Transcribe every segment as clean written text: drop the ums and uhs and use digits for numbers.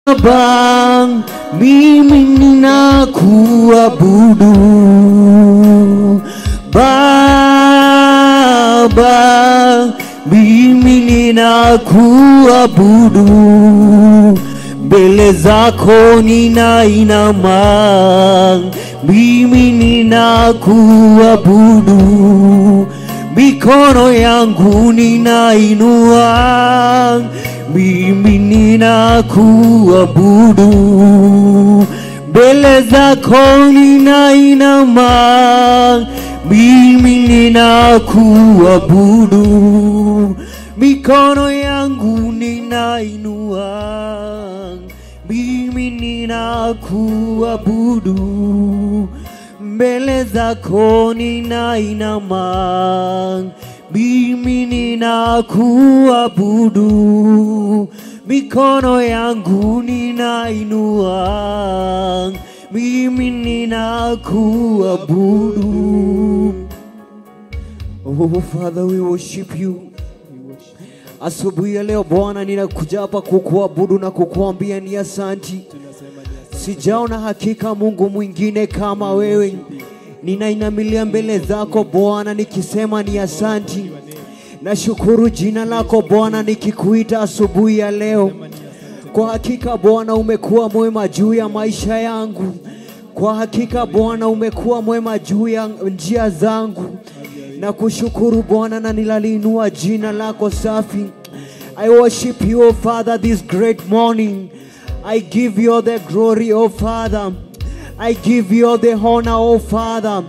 Baba, mimi ninakuabudu. Baba, mimi ninakuabudu. Mbele zako ninainama, mimi ninakuabudu. Mikono yangu ninainua, mimi ninakuabudu. Mbele zako ninainama, mimi ninakuabudu. Mikono yangu ninainua, mimi ninakuabudu. Mbele zako ninainama, mimi ninakuabudu. Mikono yangu ninainua, mimi ninakuabudu. Oh Father, we worship you. Asubuhi ya leo Bwana, ninakuja hapa kukuabudu na kukuambia ni asanti. Sijaona hakika Mungu mwingine kama wewe. Ninainamilia mbele zako Bwana nikisema ni asanti. Nashukuru jina lako Bwana nikikuita asubuhi ya leo. Kwa hakika Bwana umekuwa mwema juu ya maisha yangu. Kwa hakika Bwana umekuwa mwema juu ya njia zangu. Na kushukuru Bwana na nilaliinua jina lako safi. I worship you, O Father, this great morning. I give you all the glory, O Father. I give you all the honor, O Father.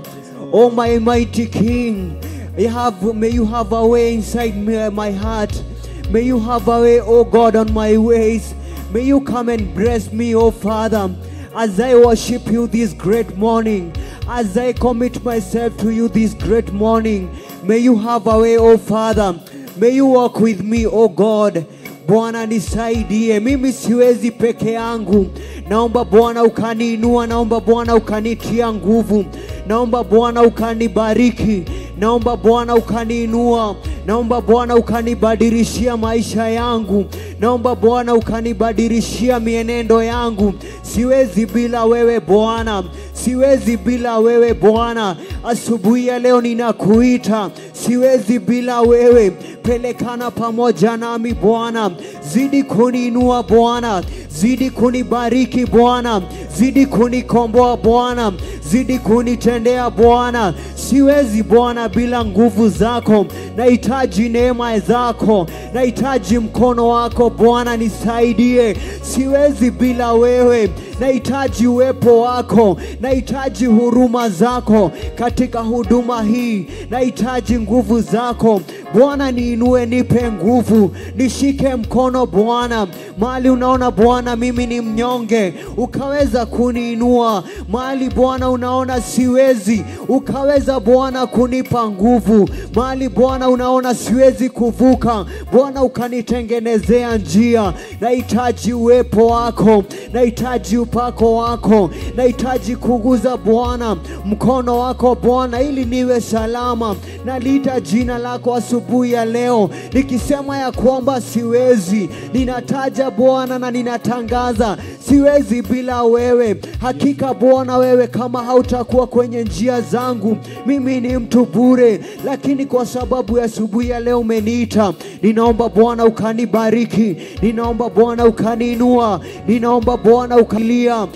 O my mighty King, may you have a way inside me, my heart. May you have a way, O God, on my ways. May you come and bless me, O Father, as I worship you this great morning. As I commit myself to you this great morning, may you have a way, O Father. May you walk with me, O God. Bwana nisaidie, mimi siwezi peke yangu. Naomba Bwana ukaniinua, naomba Bwana ukanitia nguvu. Naomba Bwana ukanibariki, naomba Bwana ukaniinua, naomba Bwana ukanibadilishia maisha yangu. Naomba Bwana ukanibadilishia mienendo yangu. Siwezi bila wewe Bwana, siwezi bila wewe Bwana. Asubuhi ya leo ninakuita, siwezi bila wewe. Pelekana pamoja nami Bwana, zidi kuniinua Bwana, zidi kunibariki Bwana, zidi kunikomboa Bwana, zidi kunitendea Bwana. Siwezi Bwana bila nguvu zako. Nahitaji neema zako, nahitaji mkono wako Bwana, nisaidie. Siwezi bila wewe. Nahitaji uwepo wako, nahitaji huruma zako katika huduma hii. Nahitaji nguvu zako Bwana, niinue, nipe nguvu, nishike mkono Bwana. Mahali unaona Bwana mimi ni mnyonge, ukaweza kuniinua. Mahali Bwana unaona siwezi, ukaweza Bwana kunipa nguvu. Mahali Bwana unaona siwezi kuvuka, Bwana ukanitengenezea njia. Nahitaji uwepo wako, nahitaji upako wako, nahitaji kuguza Bwana mkono wako Bwana, ili niwe salama. Nalita jina lako asubuhi ya leo nikisema ya kwamba siwezi. Ninataja Bwana na ninatangaza siwezi bila wewe. Hakika Bwana wewe kama hautakuwa kwenye njia zangu, mimi ni mtu bure. Lakini kwa sababu ya asubuhi ya leo umeniita, ninaomba Bwana ukanibariki, ninaomba Bwana ukaniinua, ninaomba Bwana ukalia,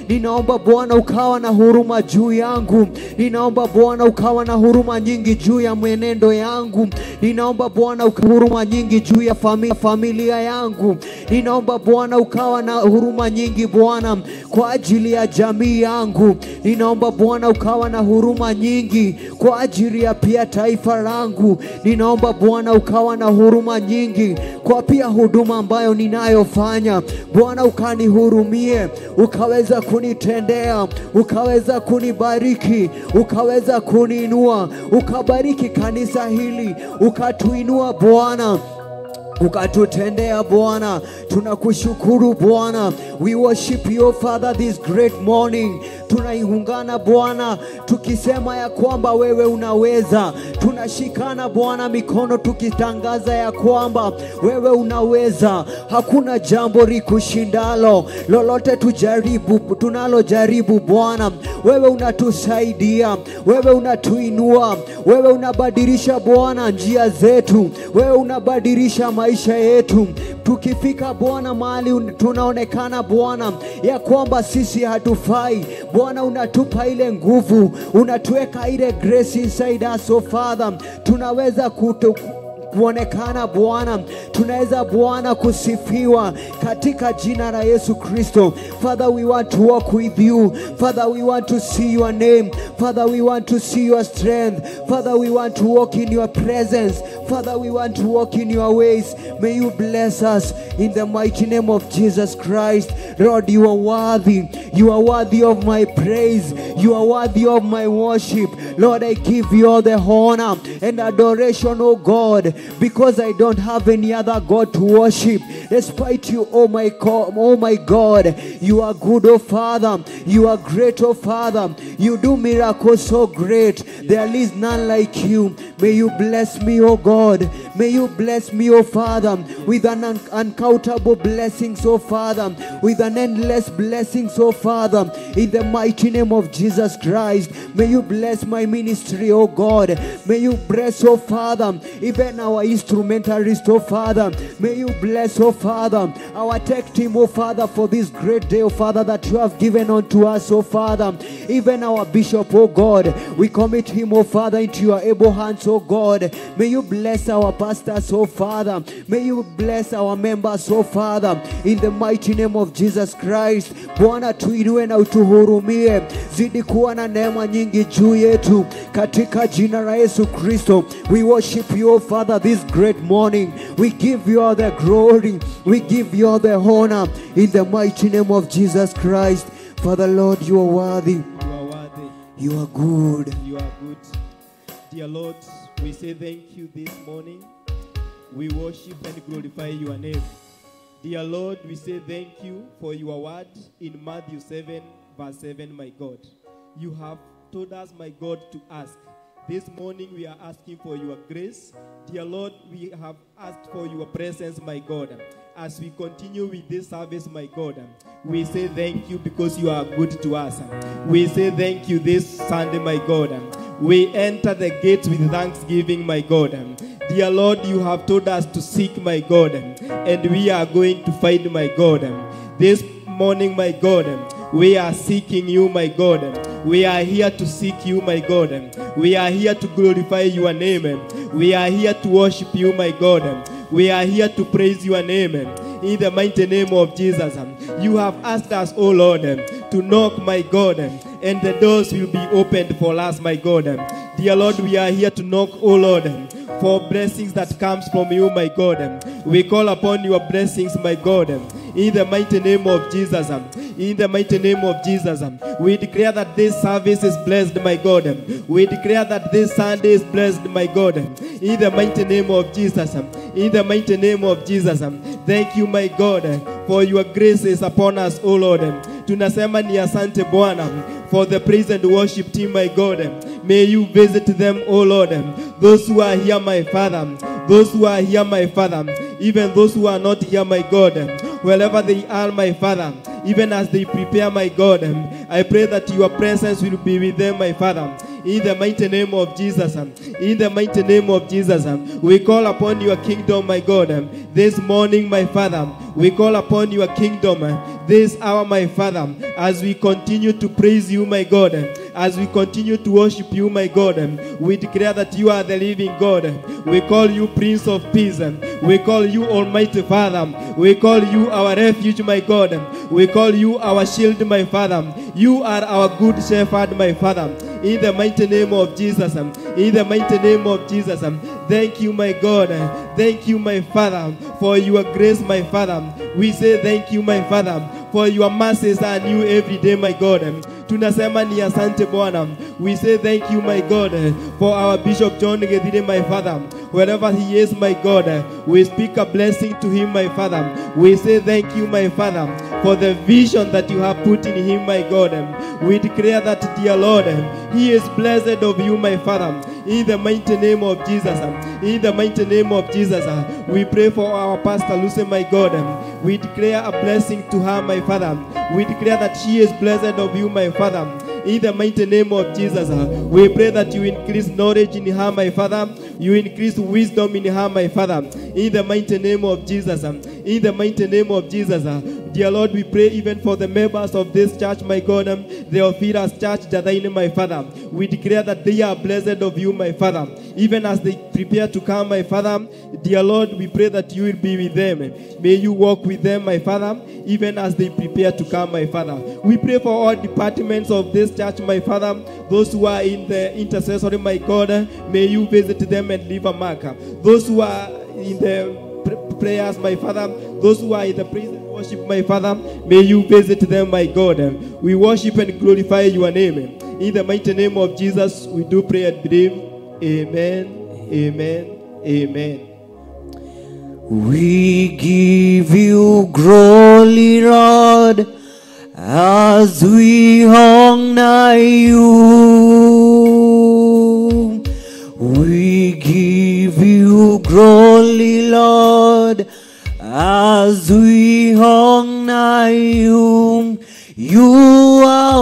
ninaomba Bwana ukawa na huruma juu yangu, ninaomba Bwana ukawa na huruma nyingi juu ya mwenendo yangu, ninaomba Bwana huruma nyingi juu ya familia yangu, ninaomba Bwana ukawa na huruma nyingi Bwana kwa ajili ya jamii yangu, ninaomba Bwana ukawa na huruma nyingi kwa ajili ya pia taifa langu, ninaomba Bwana ukawa na huruma nyingi kwa pia huduma ambayo ninayofanya. Bwana ukanihurumie, ukaweza kunitendea, ukaweza kunibariki, ukaweza kuniinua, ukabariki kanisa hili, ukatuinua Bwana. ukatutendea Bwana. Tunakushukuru Bwana. We worship you Father this great morning. Tunaiungana Bwana tukisema ya kwamba wewe unaweza. Tunashikana Bwana mikono tukitangaza ya kwamba wewe unaweza. Hakuna jambo likushindalo. Lolote tujaribu, tunalojaribu Bwana, wewe unatusaidia, wewe unatuinua, wewe unabadilisha Bwana njia zetu, wewe unabadilisha maisha yetu. Tukifika Bwana mahali tunaonekana Bwana ya kwamba sisi hatufai, Bwana unatupa ile nguvu, unatuweka ile grace inside us, oh Father. Tunaweza kuonekana Bwana, tunaweza Bwana kusifiwa katika jina la Yesu Kristo. Father, we want to walk with you. Father, we want to see your name. Father, we want to see your strength. Father, we want to walk in your presence. Father, we want to walk in your ways. May you bless us in the mighty name of Jesus Christ. Lord, you are worthy. You are worthy of my praise. You are worthy of my worship. Lord, I give you all the honor and adoration, oh God, because I don't have any other God to worship. Despite you, oh my God, you are good, oh Father. You are great, oh Father. You do miracles so great. There is none like you. May you bless me, oh God. May you bless me, oh Father, with an uncountable blessings, oh Father, with an endless blessings, oh Father, in the mighty name of Jesus Christ. May you bless my ministry, oh God. May you bless, oh Father, even our instrumentalist, oh Father. May you bless, oh Father, our tech team, oh Father, for this great day, oh Father, that you have given unto us, oh Father. Even our bishop, oh God, we commit him, oh Father, into your able hands, oh God. May you bless our pastors, oh Father. May you bless our members, oh Father, in the mighty name of Jesus Christ. Bwana tuinue na utuhurumie, zidi kuwa na neema nyingi juu yetu katika jina la Yesu Kristo. We worship you, oh Father, this great morning. We give you all the glory. We give you all the honor in the mighty name of Jesus Christ. Father, Lord, you are worthy. You are worthy. You are good. You are good. Dear Lord, we say thank you this morning. We worship and glorify your name. Dear Lord, we say thank you for your word in Matthew 7, verse 7, my God. You have told us, my God, to ask. This morning we are asking for your grace. Dear Lord, we have asked for your presence, my God. As we continue with this service, my God, we say thank you because you are good to us. We say thank you this Sunday, my God. We enter the gates with thanksgiving, my God. Dear Lord, you have told us to seek, my God, and we are going to find, my God. This morning, my God, we are seeking you, my God. We are here to seek you, my God. We are here to glorify your name. We are here to worship you, my God. We are here to praise your name. In the mighty name of Jesus. You have asked us, O Lord, to knock, my God, and the doors will be opened for us, my God. Dear Lord, we are here to knock, O Lord, for blessings that comes from you, my God. We call upon your blessings, my God. In the mighty name of Jesus. In the mighty name of Jesus. We declare that this service is blessed, my God. We declare that this Sunday is blessed, my God. In the mighty name of Jesus. In the mighty name of Jesus. Thank you, my God, for your grace is upon us, O Lord. Tunasema ni asante Bwana for the praise and worship team, my God. May you visit them, O Lord. Those who are here, my Father. Those who are here, my Father. Even those who are not here, my God. Wherever they are, my Father. Even as they prepare, my God, I pray that your presence will be with them, my Father. In the mighty name of Jesus. In the mighty name of Jesus. We call upon your kingdom, my God. This morning, my Father, we call upon your kingdom. This hour, my Father, as we continue to praise you, my God, as we continue to worship you, my God, we declare that you are the living God. We call you Prince of Peace. We call you Almighty Father. We call you our refuge, my God. We call you our shield, my Father. You are our good shepherd, my Father. In the mighty name of Jesus. In the mighty name of Jesus. Thank you, my God. Thank you, my Father, for your grace, my Father. We say thank you, my Father, for your mercies are new every day, my God. Tunasema ni asante Bwana. We say thank you, my God, for our Bishop John Githire, my Father. Wherever he is, my God, we speak a blessing to him, my Father. We say thank you, my Father, for the vision that you have put in him, my God. We declare that, dear Lord, he is blessed of you, my Father. In the mighty name of Jesus. In the mighty name of Jesus. We pray for our Pastor Lucy, my God. We declare a blessing to her, my Father. We declare that she is blessed of you, my Father. In the mighty name of Jesus, we pray that you increase knowledge in her, my Father. You increase wisdom in her, my Father. In the mighty name of Jesus. In the mighty name of Jesus. Dear Lord, we pray even for the members of this church, my God, the Ophiras Church, Jadaini, my Father. We declare that they are blessed of you, my Father. Even as they prepare to come, my Father, dear Lord, we pray that you will be with them. May you walk with them, my Father, even as they prepare to come, my Father. We pray for all departments of this church, my Father. Those who are in the intercessory, my God, may you visit them and leave a mark. Those who are in the prayers, my Father, those who are in the praise and worship, my Father, may you visit them, my God. We worship and glorify your name. In the mighty name of Jesus, we do pray and believe. Amen, amen, amen. We give you glory, Lord, as we honor you. We give you glory, Lord, as we honor you. You are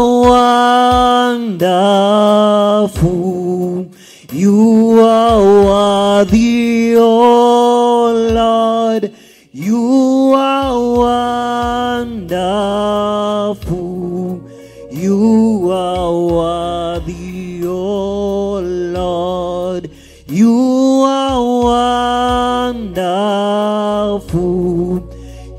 wonderful. You are worthy, O Lord. You are wonderful. You are worthy, O Lord. You are wonderful.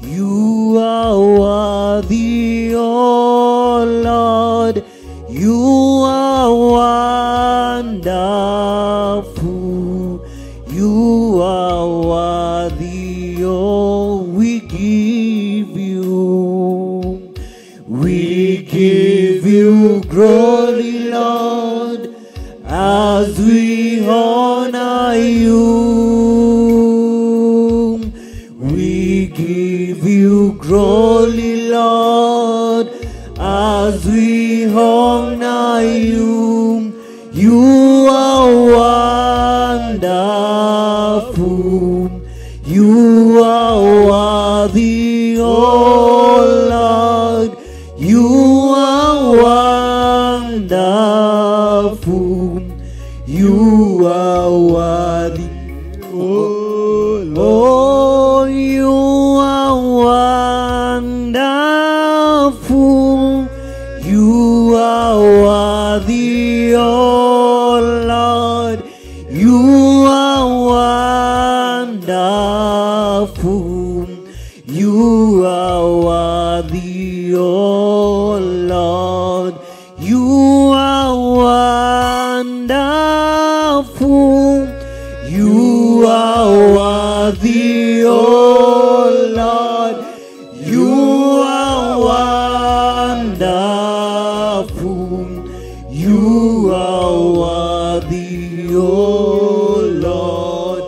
You are worthy, O Lord. You are wonderful. You are worthy, oh, we give you. We give you glory, Lord, as we honor you. We give you glory, Lord, as we honor you. You are wonderful. You are worthy, O Lord. You are wonderful. You are worthy, O Lord. Oh, you are wonderful. You are worthy, O Lord. You are wonderful. You are worthy, O Lord. You are wonderful. You are worthy, O Lord. You are wonderful. You are worthy, O Lord.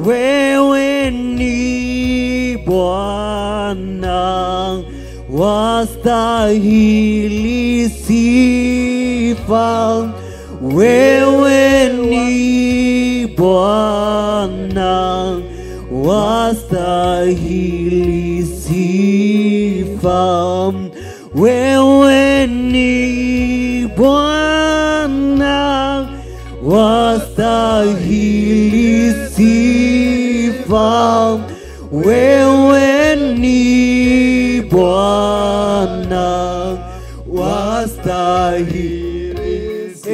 Wewe ni Bwana, wastahili sifa. Wewe ni Bwana, wastahili sifa. Wewe ni Bwana, wastahili sifa. Wewe ni Bwana, wastahili sifa.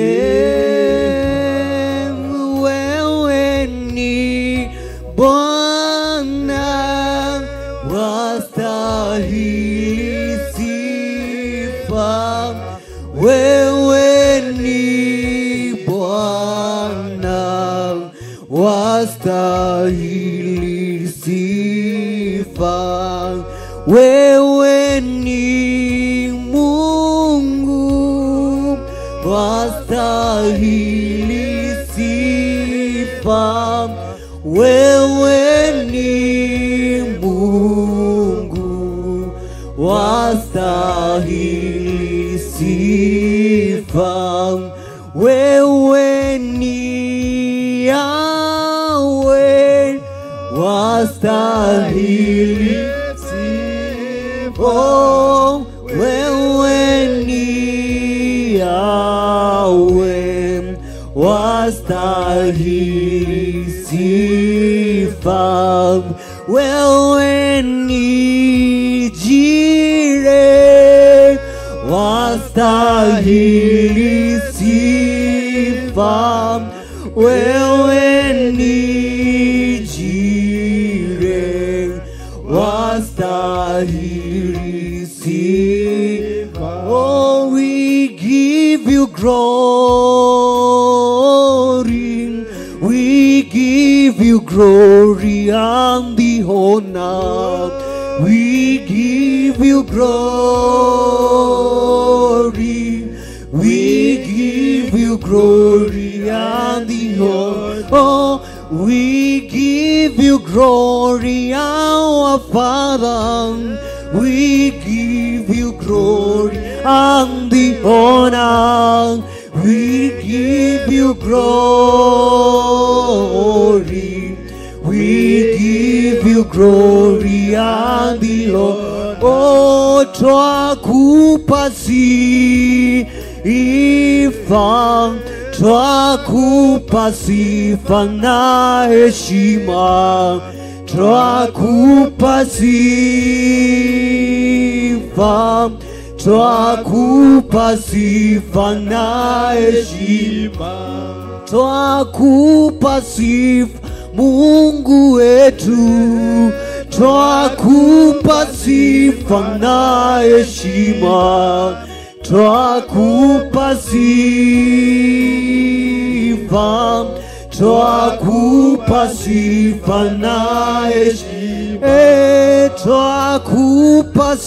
Wewe ni Bwana, wastahili sifa. Wewe ni Bwana, wastahili sifa. Wewe ni Mungu, wastahili sifa. wastahili sifa, wewe ni Yahweh, wastahili sifa, oh, wewe ni Yahweh, wastahili sifa, wewe ni Jireh, wastahili sifa, wewe ni Jireh, wastahili sifa. Oh, we give you glory, we give you glory and the honor, we give you glory, we give you glory and the honor. Oh, we give you glory, our Father, we give you glory and the honor, we give you glory, we give you glory and the honor. Oh, twakupa sifa, twakupa sifa na heshima, twakupa sifa, twakupa sifa na heshima, twakupa sifa Mungu wetu, twakupa sifa na heshima, twakupa sifa, twakupa sifa na heshima, twakupa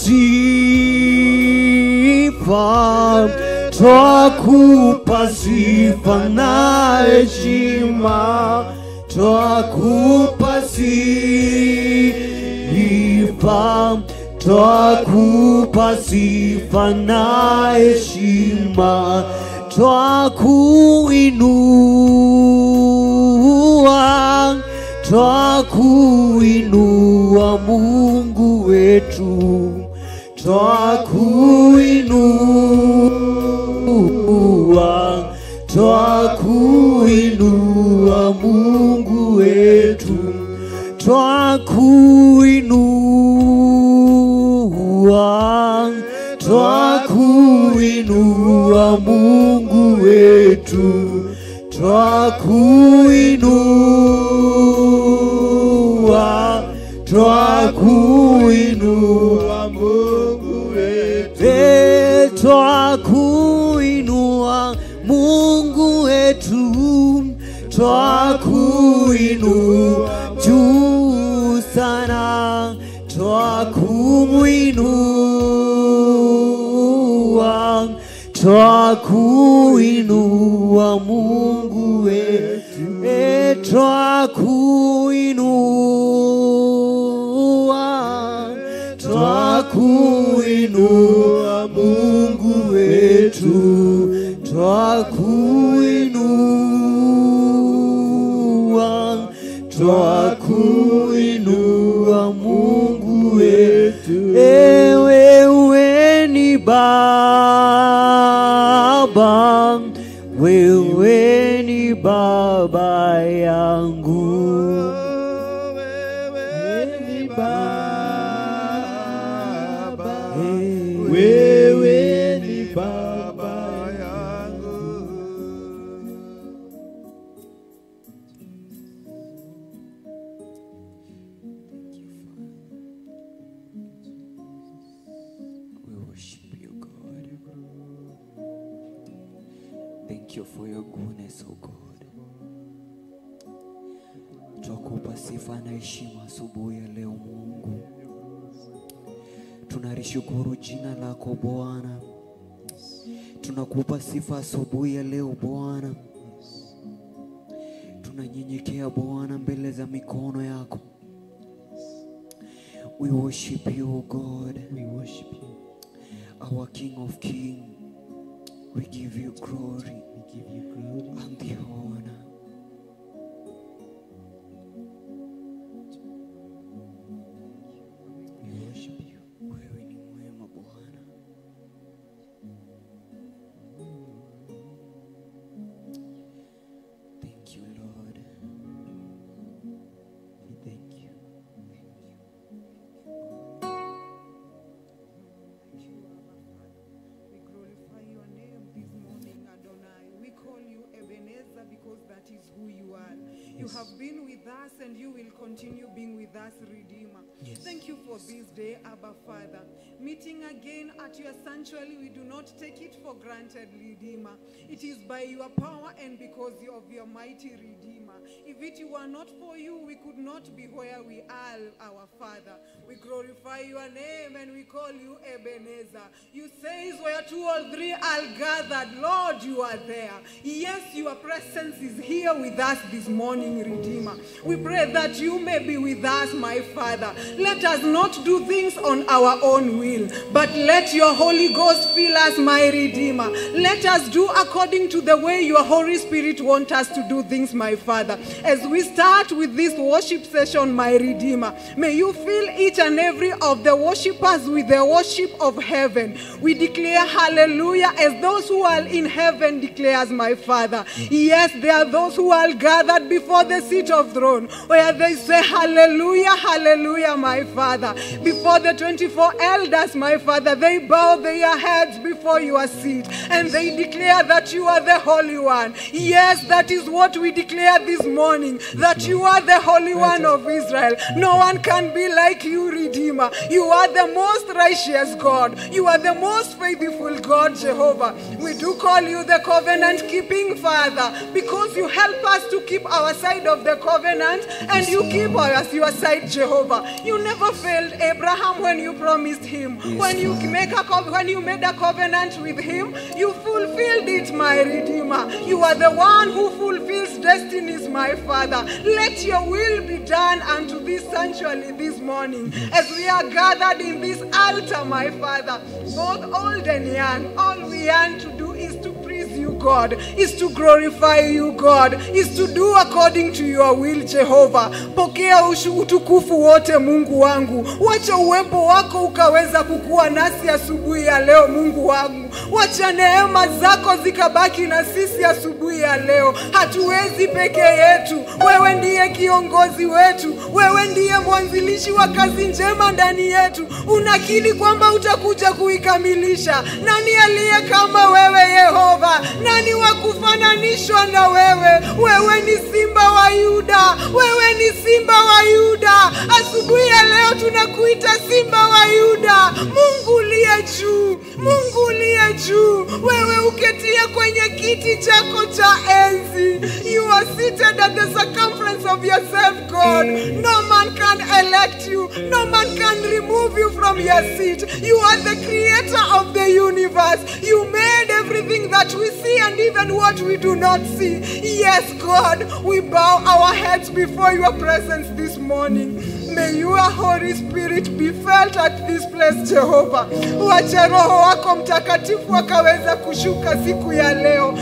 sifa, twakupa sifa na heshima, twakupa sifa, twakupa sifa na heshima, twakuinua, twakuinua Mungu wetu, twakuinua, twakuinua Mungu wetu, twakuinua, twakuinua Mungu wetu, twakuinua, twakuinua Mungu wetu, twakuinua Mungu wetu, twakuinua juu sana, twakuinua, twakuinua Mungu wetu, twakuinua, twakuinua Mungu wetu, twakuinua, twakuinua Mungu wetu. Wewe ni Baba, wewe ni Baba yangu, wewe ni Baba, wewe ni Baba yangu. We worship you, God. Thank you for your goodness, O God. Twakupa sifa na heshima asubuhi ya leo Mungu. Tunalishukuru jina lako Bwana. Tunakupa sifa asubuhi ya leo Bwana. Tunanyenyekea Bwana mbele za mikono yako. We worship you, O God. We worship you. Our King of Kings, we give you glory. We give you glory and the honor. We worship you. Wewe ni mwema Bwana. Thank you, Lord. We thank you. Thank you, Abba Father. We glorify your name this morning, Adonai. We call you Ebenezer because that is who you are. You have been with us and you will continue being with us, Redeemer. Yes. Thank you for this day, Abba Father. Meeting again at your sanctuary, we do not take it for granted, Redeemer. It is by your power and because of your mighty Redeemer. If it were not for you, we could not be where we are, our Father. We glorify your name and we call you Ebenezer. You say where two or three are gathered, Lord, you are there. Yes, your presence is here with us this morning, Redeemer. We pray that you may be with us, my Father. Let us not do things on our own will, but let your Holy Ghost fill us, my Redeemer. Let us do according to the way your Holy Spirit wants us to do things, my Father. As we start with this worship session, my Redeemer, may you fill each and every of the worshipers with the worship of heaven. We declare hallelujah as those who are in heaven declares, my Father. Yes, there are those who are gathered before the seat of throne, where they say hallelujah, hallelujah, my Father. Before the 24 elders, my Father, they bow their heads before your seat and they declare that you are the Holy One. Yes, that is what we declare this morning, that you are the Holy One of Israel. No one can be like you, Redeemer. You are the most righteous God. You are the most faithful God, Jehovah. We do call you the covenant-keeping Father, because you help us to keep our side of the covenant and you keep us your side, Jehovah. You never failed Abraham when you promised him. Yes, when you made a covenant with him, you fulfilled it, my Redeemer. You are the one who fulfills destinies, my Father. Let your will be done unto this sanctuary this morning. As we are gathered in this altar, my Father, both old and young, all we yearn to do is to please you, God, is to glorify you, God, is to do according to your will, Jehovah. Pokea utukufu wote, Mungu wangu. Wacha uwepo wako ukaweza kukua nasi asubuhi ya leo, Mungu wangu. Wacha neema zako zikabaki na sisi asubuhi ya leo. Hatuwezi peke yetu. Wewe ndiye kiongozi wetu. Wewe ndiye mwanzilishi wa kazi njema ndani yetu. Unakiri kwamba utakuja kuikamilisha. Nani aliye kama wewe, Yehova? Nani wa kufananishwa na wewe? Wewe ni Simba wa Yuda. Wewe ni Simba wa Yuda. Asubuhi ya leo tunakuita Simba wa Yuda. Mungu uliye juu, Mungu uliye juu. Wewe uketie kwenye kiti chako cha enzi. You are seated at the circumference of yourself, God. No man can elect you. No man can remove you from your seat. You are the creator of the universe. You made everything that we see and even what we do not see. Yes, God, we bow our heads before your presence this morning. May your Holy Spirit be felt at this place, Jehovah. Wacha Roho wako Mtakatifu akaweza kushuka siku ya leo.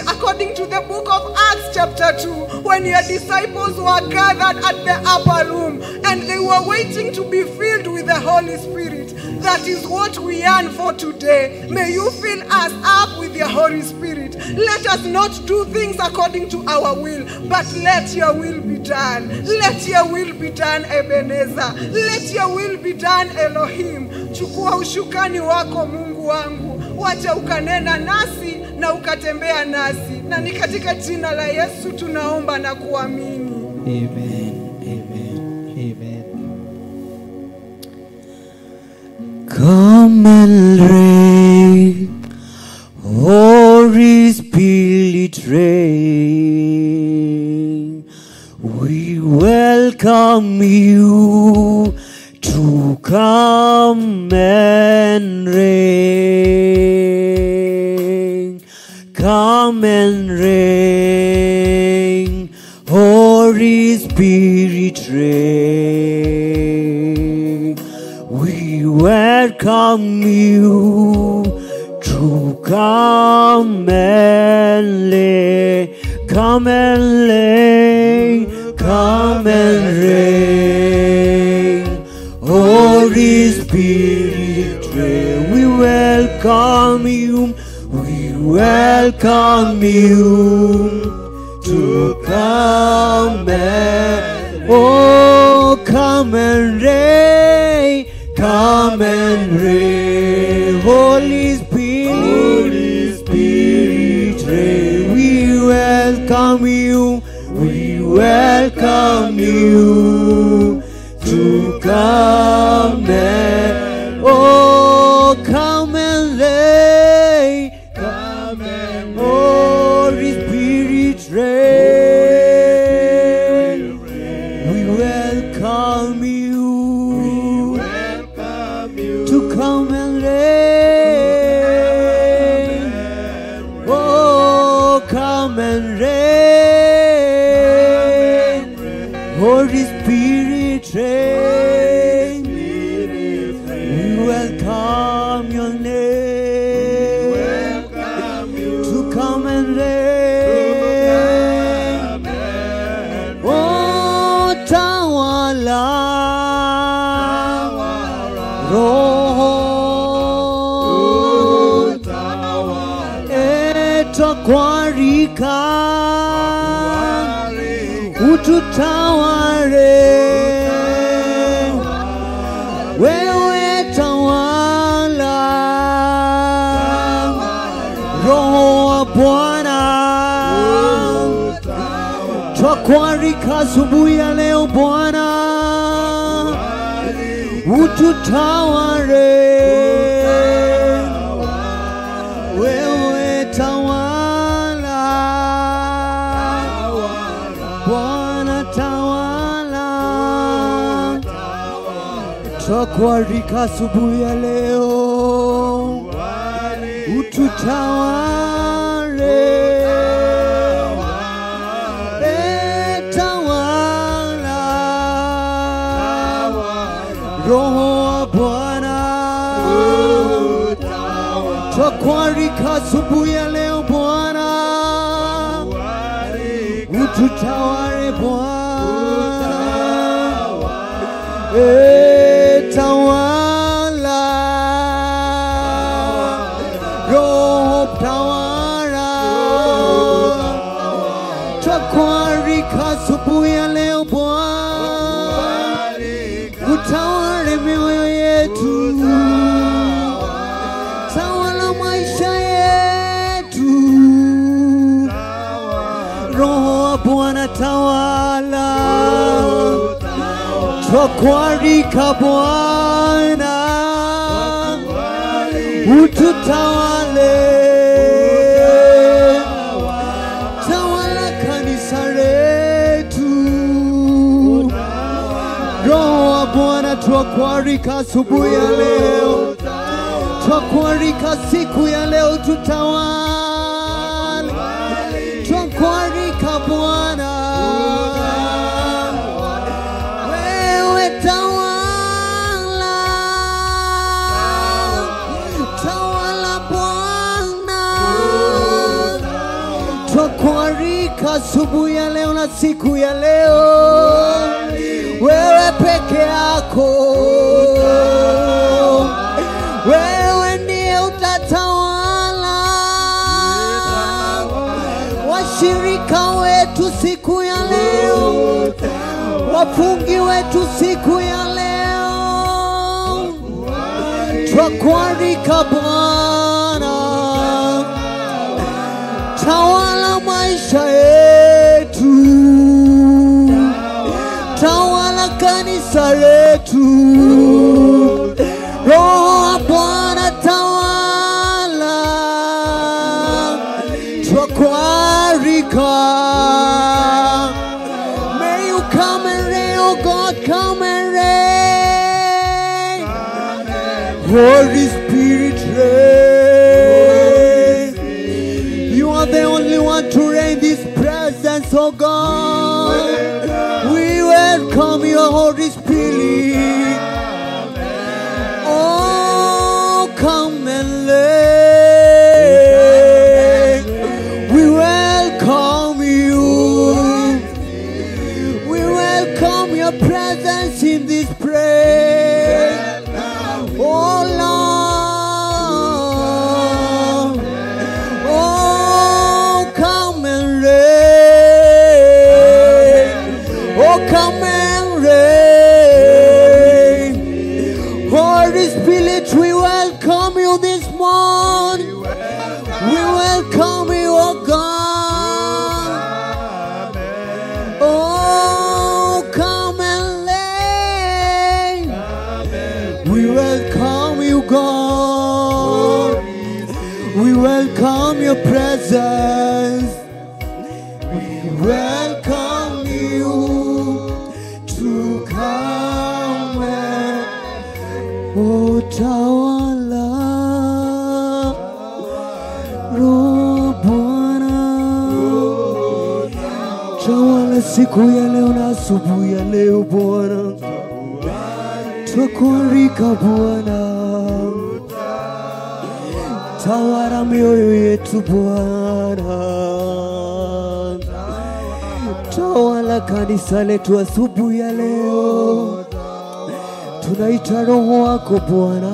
According to the book of Acts chapter 2, when your disciples were gathered at the upper room and they were waiting to be filled with the Holy Spirit. That is what we yearn for today. May you fill us up with your Holy Spirit. Let us not do things according to our will, but let your will be done. Let your will be done, Ebenezer. Let your will be done, Elohim. Chukua ushukani wako, Mungu wangu. Wacha ukanena nasi na ukatembea nasi. Na ni katika jina la Yesu tunaomba na kuamini. Amen. Amen. Amen. Come and reign, Holy Spirit, reign. We welcome you to come and reign. Come and reign, Holy Spirit, reign. We welcome you to come and lay, come and lay, come and reign. Holy Spirit, reign. We welcome you, we welcome you to come and, oh, come and reign, come and reign. Holy Spirit, Holy Spirit, reign. We welcome you, we welcome you to come and, oh, come and lay, come and Holy Spirit, reign. We welcome you, to come and reign. Oh, come and reign. Holy Spirit, reign. We welcome your name to come and reign. Oh, tawala, Roho, etwakwarika, ututawale, wewe tawala, Roho wa Bwana, twakwarika asubuhi ya leo Bwana, ututawale, wewe tawala, Bwana tawala, twakwarika asubuhi ya leo, ututawale, tawala, Roho wa Bwana, twakwarika asubuhi ya leo Bwana, ututawale Bwana, tawala, Roho tawala, twakwarika asubuhi ya leo Bwana, utawale mioyo yetu, tawala maisha yetu, Roho wa Bwana tawala, twakwarika Bwana, ututawale, tawala kanisa letu, Roho wa Bwana twakwarika asubuhi ya leo, twakwarika siku ya leo, tutawale, twakwarika Bwana, wewe tawala, tawala Bwana, twakwarika asubuhi ya leo na siku ya leo, wewe peke yako, wewe ndiye utatawala washirika wetu siku ya leo, wafungi wetu siku ya leo, twakwarika Bwana, tawala maisha yetu, tawala kanisa letu, Roho wa Bwana tawala, twakualika. May you come and reign, oh God, come and reign. Holy Spirit, reign. You are the only one to reign this presence, oh God. We welcome your Holy Spirit. Spirit, we welcome you this morning. We welcome you, oh God. Oh, come and lay. We welcome you, God. We welcome your presence. We welcome you to come and utawala. Roho Bwana, tawala siku ya leo na asubuhi ya leo Bwana, twakualika Bwana, tawala mioyo yetu Bwana, tawala kanisa letu asubuhi ya leo, tunaita Roho wako Bwana,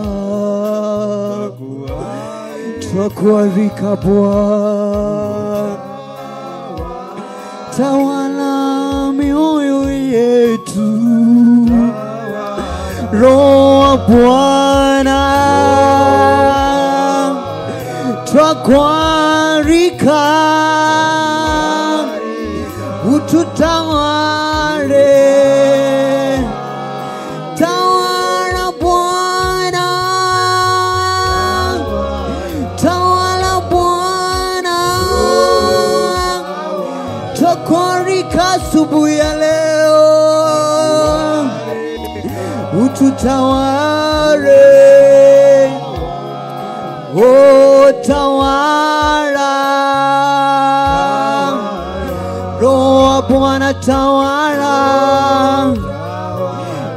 twakualika Bwana, tawala mioyo yetu, Roho Bwana, twakualika ututawale, tawala Bwana, tawala Bwana, twakualika asubuhi ya leo, ututawale, oh tawala, Roho Bwana tawala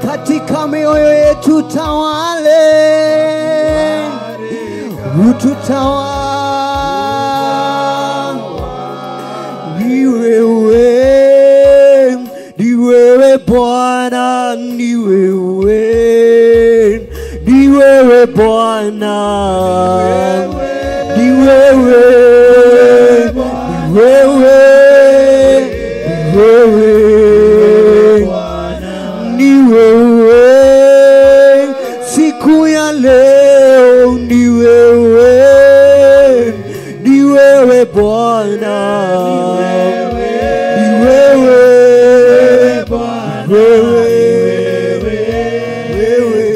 katika mioyo yetu, tawale, ututawala. Ni wewe, ni wewe Bwana, ni wewe, ni wewe Bwana, ni wewe, ni wewe, ni wewe, ni wewe, siku ya leo ni wewe, ni wewe Bwana, ni wewe, wewe, wewe,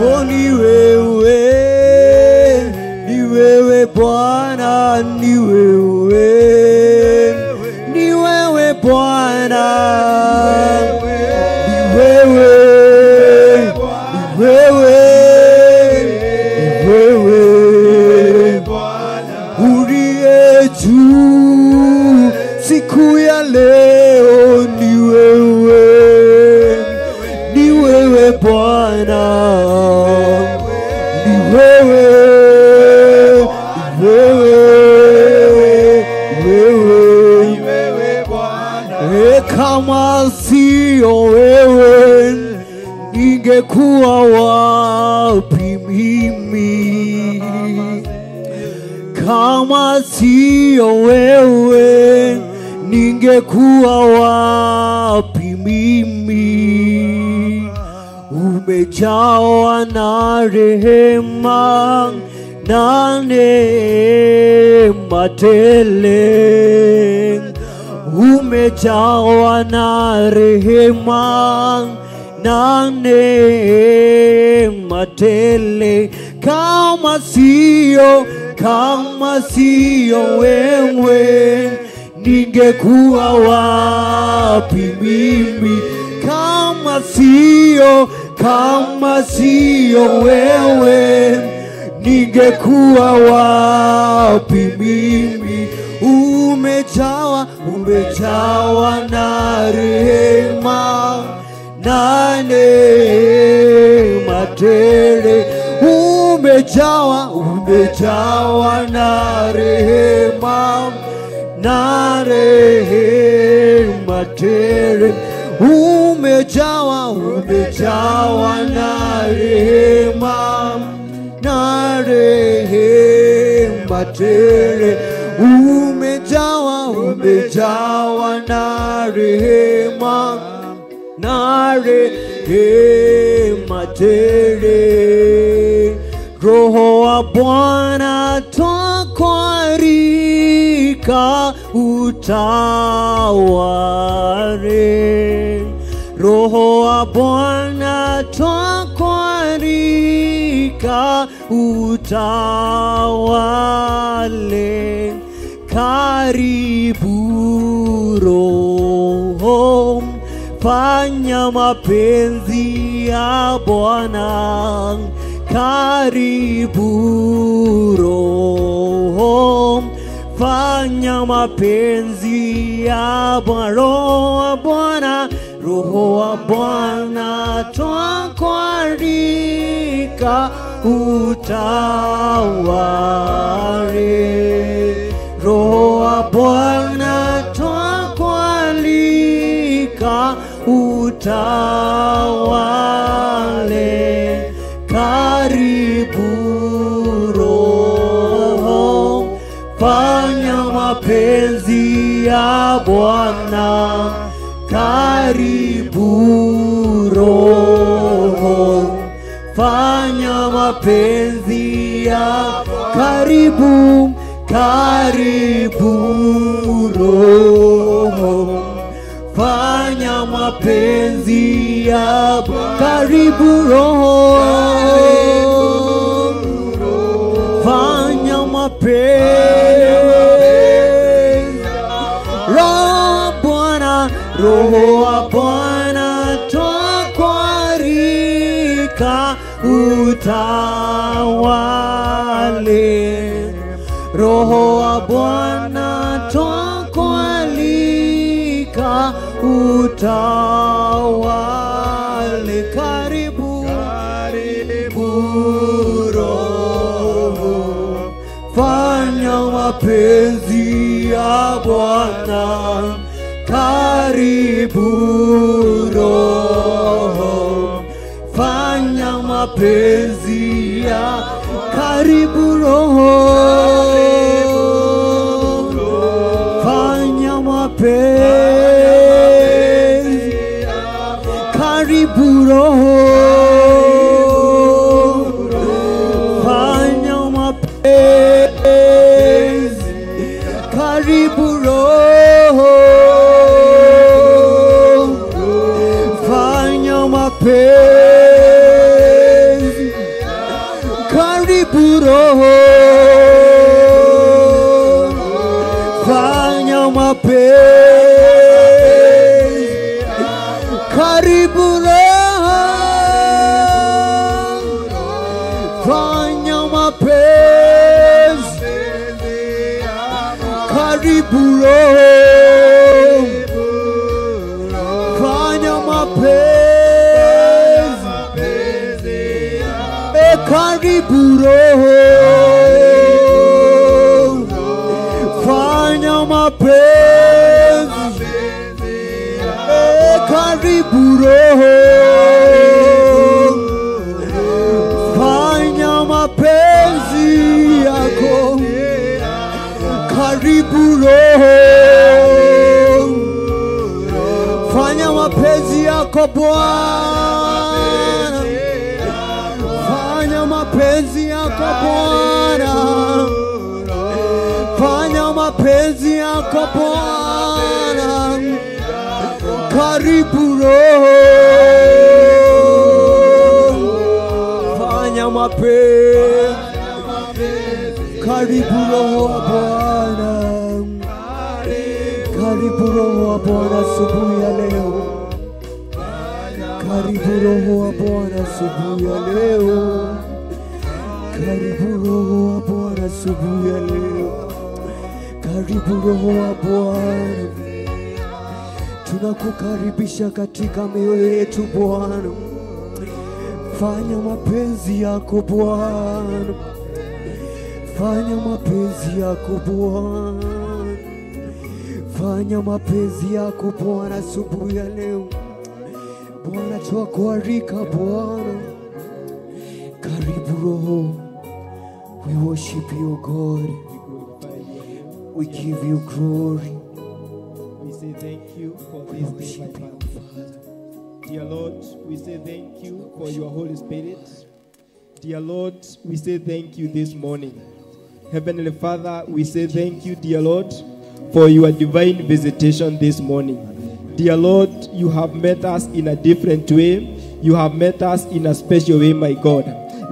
oh ni wewe, ni wewe Bwana, ni wewe, ni wewe Bwana, ni wewe, ni wewe, ni wewe uliye juu, siku ya leo ni wewe, ni wewe Bwana, ni wewe, ni wewe, wewe, kama sio wewe ningekuwa wapi mimi? Kama sio wewe ningekuwa wapi mimi? Umejawa na rehema na neema tele, umejawa na rehema na neema tele. Kama sio wewe ningekuwa wapi mimi? Kama sio wewe ningekuwa wapi mimi? Umejawa na rehema na neema tele, umejawa na rehema na rehema tele, umejawa na rehema na rehema tele, umejawa na rehema na rehema tele. Roho wa Bwana twakualika utawale. Roho wa Bwana twakualika utawale. Karibu Roho, fanya mapenzi ya Bwana. Karibu Roho, fanya mapenzi ya Bwana. Roho wa Bwana, Roho wa Bwana twakualika utawale. Roho wa Bwana twakualika utawale. Karibu Roho, fanya mapenzi ya Bwana. Karibu Roho, fanya mapenzi ya. Karibu, karibu Roho, fanya mapenzi ya. Karibu Roho, fanya mapenzi. Roho Bwana, Roho wa Bwana twakualika utawale. Roho wa Bwana twakualika utawale. Karibu, karibu Roho, fanya mapenzi ya Bwana. Karibu Roho, fanya mapenzi ya. Karibu Roho, fanya mapenzi. Karibu Roho, fanya mapenzi. Karibu Roho, fanya mapenzi. Karibu Roho, fanya mapenzi. Karibu Roho, fanya mapenzi. Karibu Roho, fanya mapenzi. Karibu Roho, fanya mapenzi. Karibu Roho, fanya mapenzi yako. Karibu Roho, fanya mapenzi yako Bwana. Fanya mapenzi yako Bwana. Fanya mapenzi yako Bwana. Karibu Roho, fanya mapenzi. Karibu Roho wa Bwana. Karibu Roho wa Bwana asubuhi ya leo. Karibu Roho wa Bwana asubuhi ya leo. Karibu Roho wa Bwana asubuhi ya leo. Karibu Roho wa Bwana. Tunakukaribisha katika mioyo yetu Bwana. Fanya mapenzi yako Bwana. Fanya mapenzi yako Bwana. Fanya mapenzi yako Bwana asubuhi ya leo. Bwana twakualika Bwana. Karibu Roho. We worship you, God. We give you glory. We say thank you for We this day, my worship you, Father. Father. Dear Lord, we say thank you for your Holy Spirit. Dear Lord, we say thank you this morning. Heavenly Father, we say thank you, dear Lord, for your divine visitation this morning. Dear Lord, you have met us in a different way. You have met us in a special way, my God.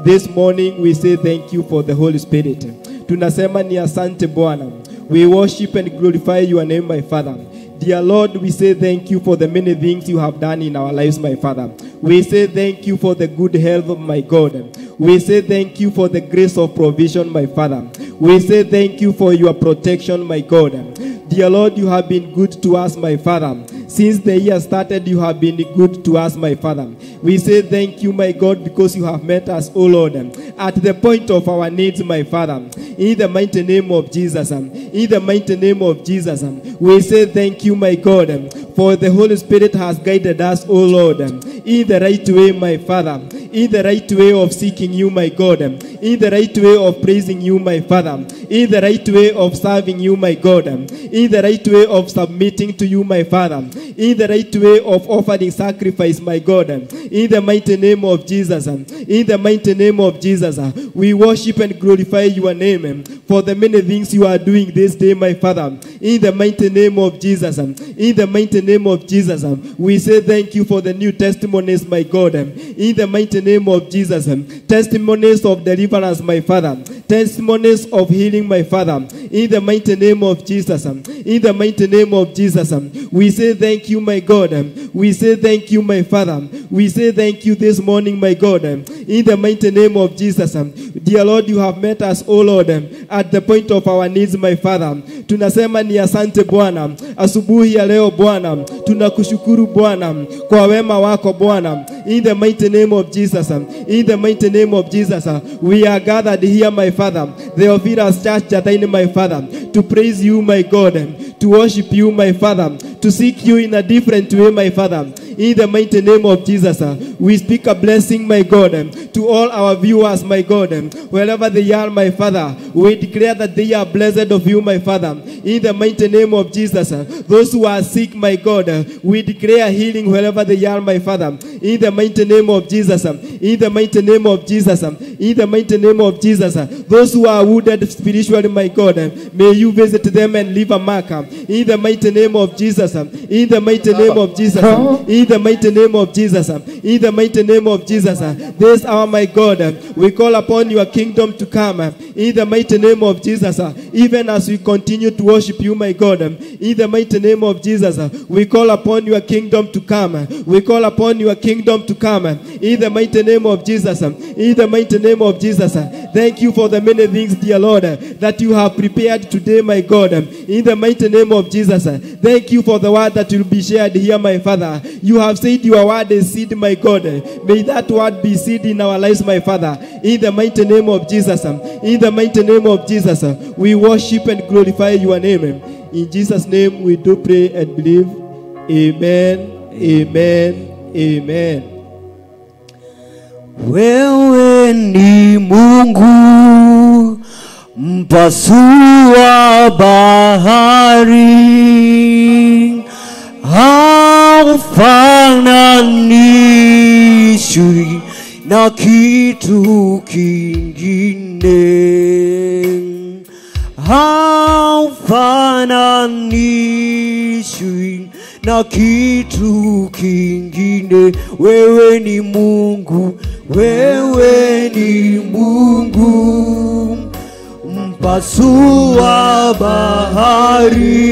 This morning, we say thank you for the Holy Spirit. Tunasema ni asante Bwana. We worship and glorify your name, my Father. Dear Lord, we say thank you for the many things you have done in our lives, my Father. We say thank you for the good health of my God. We say thank you for the grace of provision, my Father. We say thank you for your protection, my God. Dear Lord, you have been good to us, my Father. Since the year started, you have been good to us, my Father. We say thank you, my God, because you have met us, O Lord, at the point of our needs, my Father. In the mighty name of Jesus, in the mighty name of Jesus, we say thank you, my God, for the Holy Spirit has guided us, O Lord, in the right way, my Father, in the right way of seeking you, my God, in the right way of praising you, my Father, in the right way of serving you, my God, in the right way of submitting to you, my Father, in the right way of offering sacrifice, my God, in the mighty name of Jesus, in the mighty name of Jesus, we worship and glorify your name for the many things you are doing this day, my Father, in the mighty name of Jesus, in the mighty name of Jesus, we say thank you for the new testimonies, my God, in the mighty name of Jesus, testimonies of deliverance, my Father, testimonies of healing, my Father, in the mighty name of Jesus, in the mighty name of Jesus, we say thank you, my God, we say thank you, my Father, we say thank you this morning, my God, in the mighty name of Jesus. Dear Lord, you have met us, O Lord, at the point of our needs, my Father. Tunasema ni asante Bwana, asubuhi ya leo Bwana, tunakushukuru Bwana kwa wema wako Bwana, in the mighty name of Jesus, in the mighty name of Jesus, we are gathered here, my Father, the Theophilus Church Jataini, my Father, to praise you, my God, to worship you, my Father, to seek you in a different way, my Father. In the mighty name of Jesus, we speak a blessing, my God, to all our viewers, my God, wherever they are, my Father. We declare that they are blessed of you, my Father. In the mighty name of Jesus, those who are sick, my God, we declare healing wherever they are, my Father. In the mighty name of Jesus, in the mighty name of Jesus, in the mighty name of Jesus, those who are wounded spiritually, my God, may you visit them and leave a mark. In the mighty name of Jesus, in the mighty name of Jesus, in the mighty name of Jesus, in the mighty name of Jesus, this hour, my God, we call upon your kingdom to come. In the mighty name of Jesus, even as we continue to worship you, my God, in the mighty name of Jesus, we call upon your kingdom to come. We call upon your kingdom to come. In the mighty name of Jesus, in the mighty name of Jesus, thank you for the many things, dear Lord, that you have prepared today, my God. In the mighty name of Jesus, thank you for the word that will be shared here, my Father. You have said your word is seed, my God. May that word be seed in our lives, my Father. In the mighty name of Jesus, in the mighty name of Jesus, we worship and glorify your name. In Jesus' name we do pray and believe. Amen, amen, amen. Wewe ni Mungu mpasua bahari, haufananishwi na kitu kingine, haufananishwi na kitu kingine. Wewe ni Mungu, wewe ni Mungu mpasua bahari,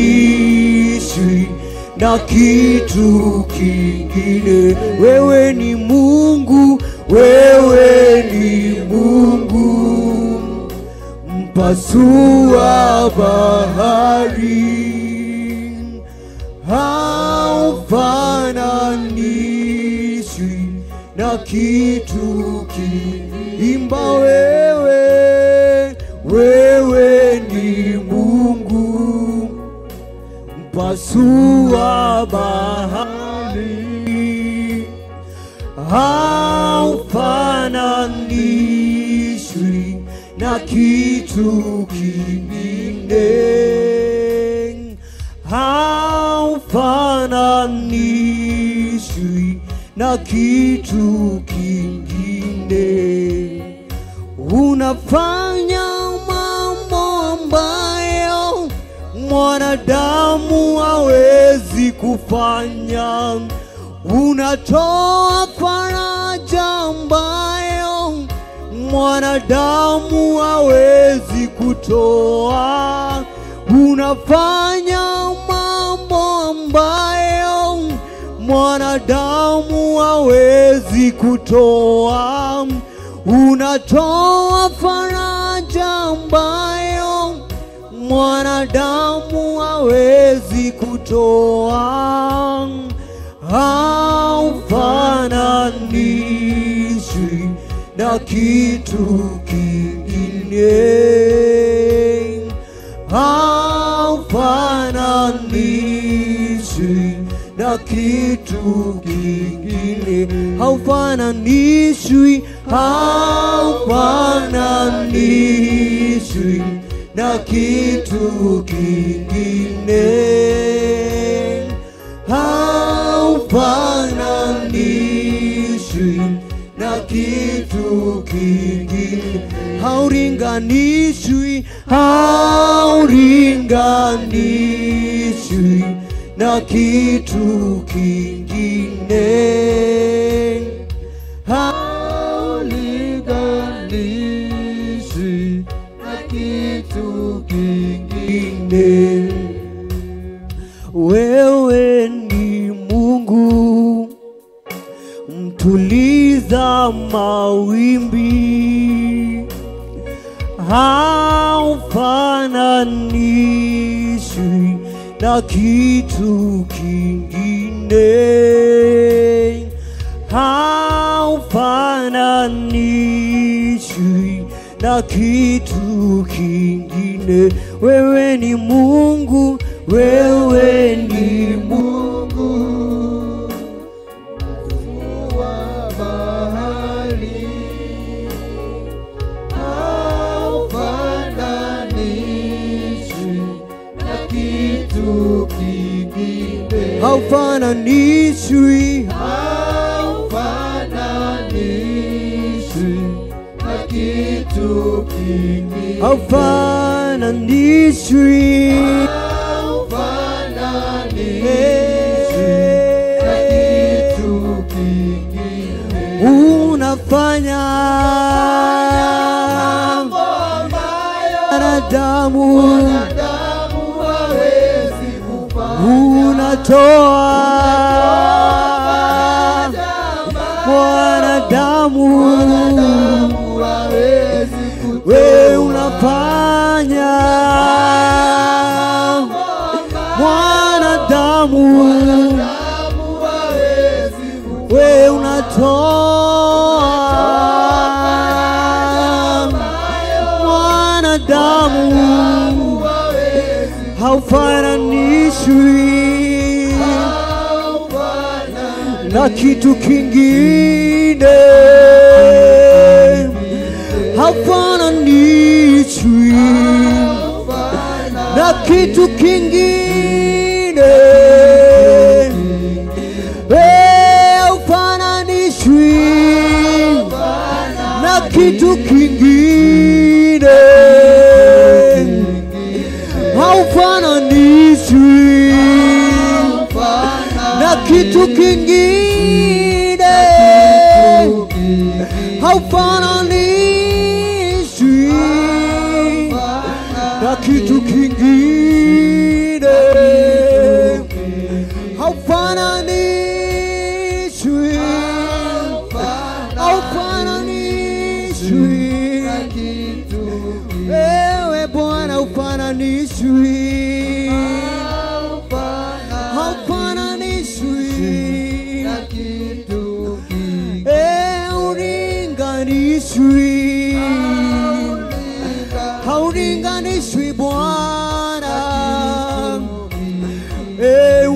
haufananishwi na kitu kingine. Wewe ni Mungu, wewe ni Mungu mpasua bahari, haufananishwi na kitu kingine. Imba wewe, wewe ni Mungu mpasua bahari, haufananishwi na kitu kingine, Haulinganishwi na kitu kingine. Unafanya mambo ambayo mwanadamu hawezi kufanya. Unatoa faraja ambayo mwanadamu hawezi kutoa. Unafanya mambo ambayo mwanadamu hawezi kutoa. Unatoa faraja ambayo mwanadamu hawezi kutoa. Haufananishwi na kitu kingine. Haufananishwi na kitu kingine. Haufananishwi, haufananishwi na kitu kingine. Haufananishwi na kitu kingine. Hauringanishwi, hauringanishwi na kitu kingine. Haulinganishwi na kitu kingine. Wewe ni Mungu mtuliza mawimbi, haufananishwi na kitu kingine. Haufananishwi na kitu kingine. Wewe ni Mungu, wewe ni Mungu wa bahari, haufananishwi na kitu kingine. Haufananishwi, haufananishwi na kitu kingine. Haufananishwi, haufananishwi na kitu kingine. Unafanya mambo ambayo mwanadamu hawezi kufanya. Unatoa mwanadamu hawezi kutoa. We unafanya mwanadamu, we unatoa mwanadamu. Haufananishwi na kitu kingine. Haufananishwi na kitu kingine. Haufananishwi na kitu kingine. Haufananishwi na kitu kingine. Haufananishwi na kitu kingine. Haufananishwi, haufananishwi. Wewe Bwana haufananishwi, haufananishwi na kitu kingine. Haulinganishwi, haulinganishwi Bwana.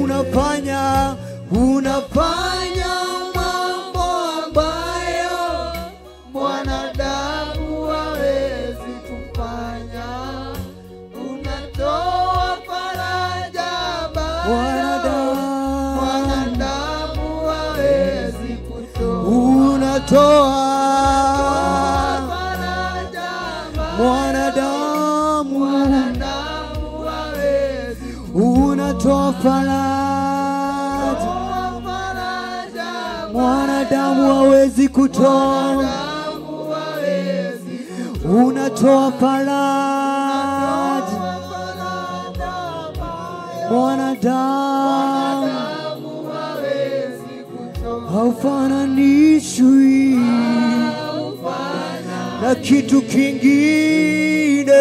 Unafanya, unafanya mambo ambayo mwanadamu hawezi kufanya. Unatoa faraja ambayo mwanadamu Unatoa mwanadamu, unatoa faraja, mwanadamu hawezi kutoa. Unatoa faraja, mwanadamu haufananishwi na kitu kingine,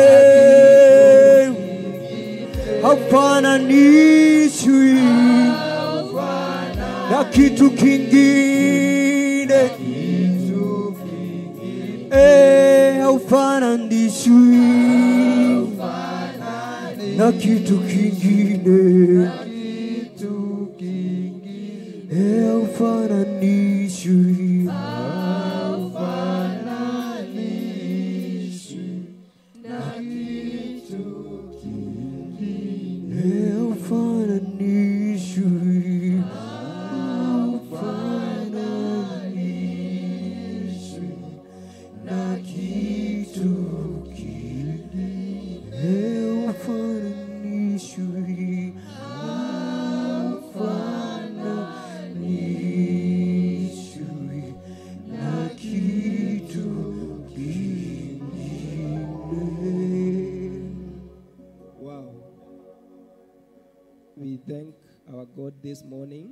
haufananishwi na kitu kingine, haufananishwi na kitu kingine, haufananishwi na kitu kingine, haufananishwi, haufananishwi na kitu kingine, haufananishwi, haufananishwi na kitu kingine. Wow. We thank our God this morning.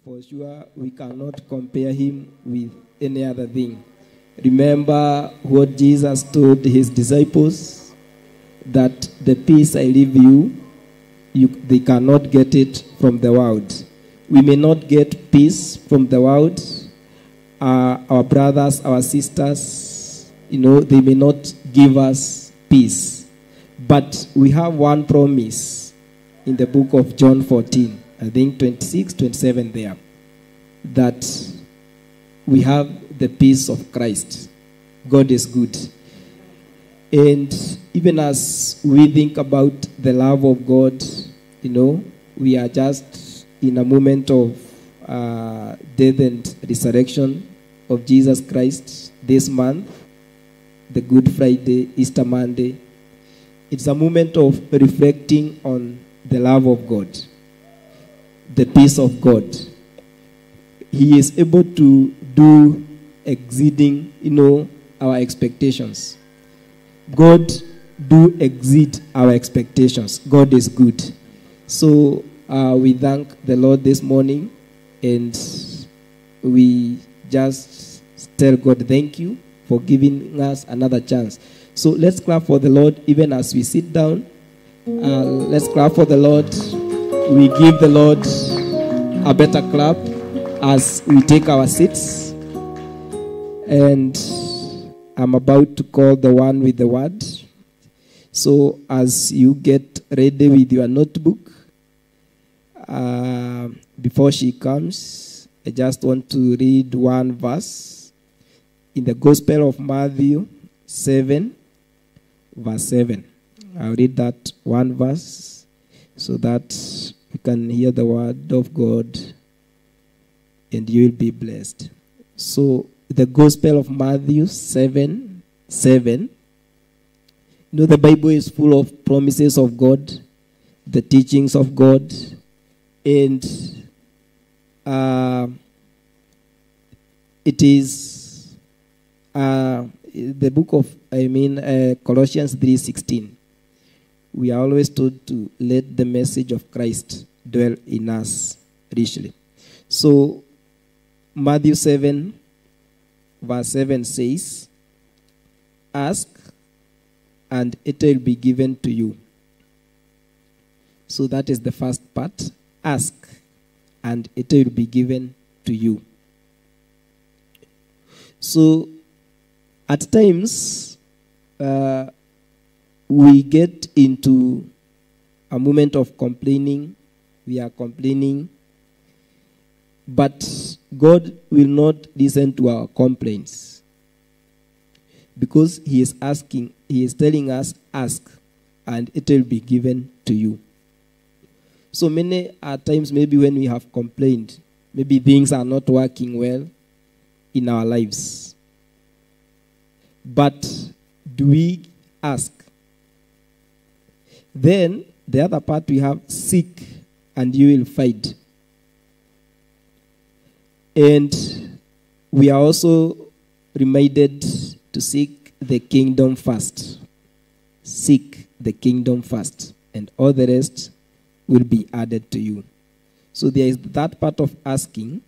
For sure, we cannot compare him with any other thing. Remember what Jesus told his disciples, that the peace I leave you, they cannot get it from the world. We may not get peace from the world. Our brothers, our sisters, they may not give us peace. But we have one promise in the book of John 14, I think 26, 27 there, that we have the peace of Christ. God is good. And even as we think about the love of God, we are just in a moment of death and resurrection of Jesus Christ this month, the Good Friday, Easter Monday. It's a moment of reflecting on the love of God, the peace of God. He is able to do exceeding, our expectations. God do exceed our expectations. God is good. So we thank the Lord this morning, and we just tell God thank you for giving us another chance. So let's clap for the Lord even as we sit down. Let's clap for the Lord. We give the Lord a better clap as we take our seats. And I'm about to call the one with the word. So as you get ready with your notebook, before she comes, I just want to read one verse in the Gospel of Matthew 7, verse 7. I'll read that one verse so that you can hear the word of God and you will be blessed. So the Gospel of Matthew 7, 7. The Bible is full of promises of God, the teachings of God, and it is the book of, Colossians 3:16. We are always told to let the message of Christ dwell in us richly. So, Matthew 7, verse 7 says, "Ask, and it will be given to you." So that is the first part. Ask, and it will be given to you. So, at times, we get into a moment of complaining. We are complaining. But God will not listen to our complaints. Because he is asking, he is telling us, ask, and it will be given to you. So many are times maybe when we have complained, maybe things are not working well in our lives. But do we ask? Then the other part we have, seek and you will find. And we are also reminded to seek the kingdom first. Seek the kingdom first, and all the rest will be added to you. So there is that part of asking.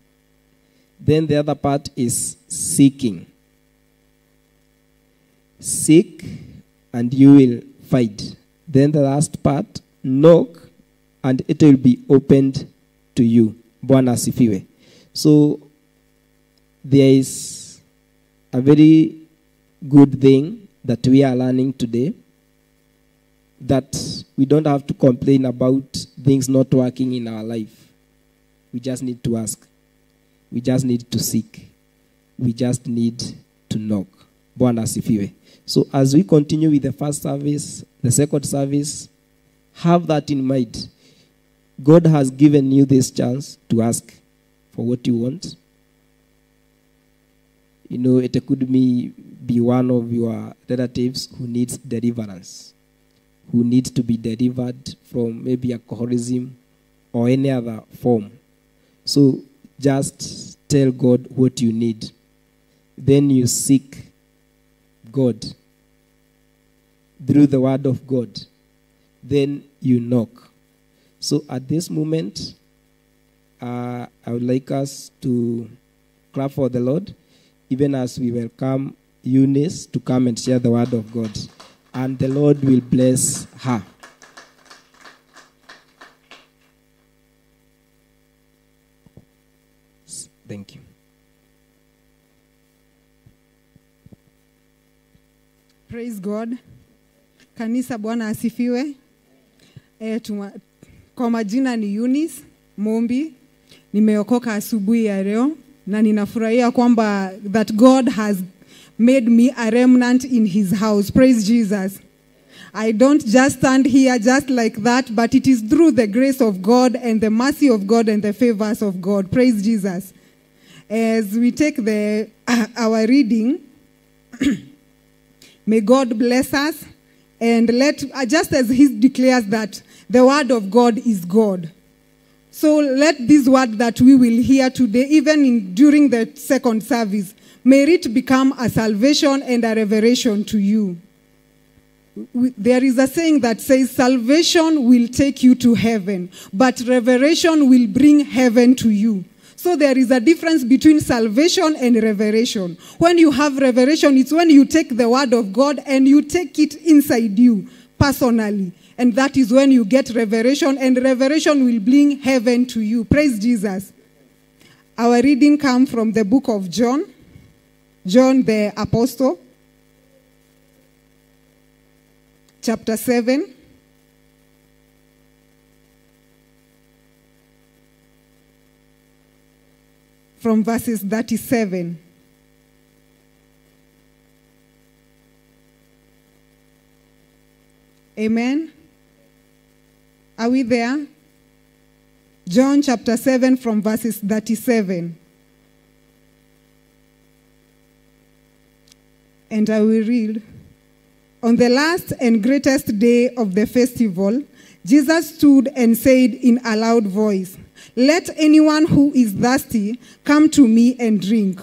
Then the other part is seeking. Seek and you will find. Then the last part, knock and it will be opened to you. Bwana asifiwe. So there is a very good thing that we are learning today, that we don't have to complain about things not working in our life. We just need to ask. We just need to seek. We just need to knock. Bwana asifiwe. So as we continue with the first service, the second service, have that in mind. God has given you this chance to ask for what you want. You know, it could be one of your relatives who needs deliverance, who needs to be delivered from maybe alcoholism or any other form. So just tell God what you need. Then you seek God through the word of God. Then you knock. So at this moment, I would like us to clap for the Lord, even as we welcome Eunice to come and share the word of God. And the Lord will bless her. Thank you. Praise God. Kanisa, Bwana asifiwe. Kwa majina ni Eunice Mombi. Nimeokoka asubuhi ya leo na ninafurahia kwamba that God has made me a remnant in his house. Praise Jesus. I don't just stand here just like that, but it is through the grace of God and the mercy of God and the favors of God. Praise Jesus. As we take our reading, may God bless us, and let, just as he declares that the word of God is God. So let this word that we will hear today, even during the second service, may it become a salvation and a revelation to you. There is a saying that says salvation will take you to heaven, but revelation will bring heaven to you. So there is a difference between salvation and revelation. When you have revelation, it's when you take the word of God and you take it inside you personally. And that is when you get revelation, and revelation will bring heaven to you. Praise Jesus. Our reading comes from the book of John, John the Apostle, chapter 7. From verses 37. Amen. Are we there? John chapter 7 from verses 37. And I will read. On the last and greatest day of the festival, Jesus stood and said in a loud voice, "Let anyone who is thirsty come to me and drink."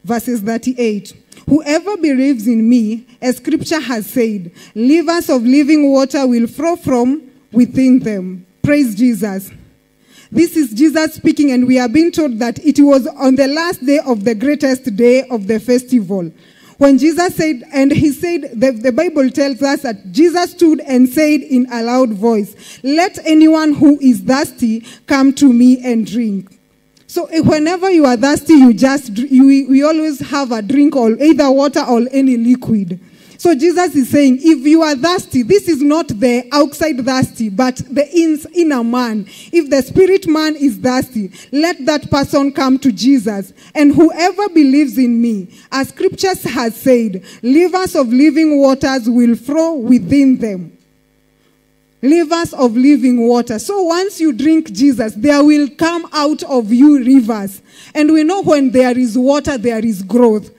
Verses 38. Whoever believes in me, as scripture has said, rivers of living water will flow from within them. Praise Jesus. This is Jesus speaking, and we are being told that it was on the last day of the greatest day of the festival. When Jesus said, and he said, the Bible tells us that Jesus stood and said in a loud voice, "Let anyone who is thirsty come to me and drink." So whenever you are thirsty, we always have a drink, or either water or any liquid. So Jesus is saying, if you are thirsty, this is not the outside thirsty, but the inner man. If the spirit man is thirsty, let that person come to Jesus. And whoever believes in me, as scriptures has said, rivers of living waters will flow within them. Rivers of living water. So once you drink Jesus, there will come out of you rivers. And we know when there is water, there is growth.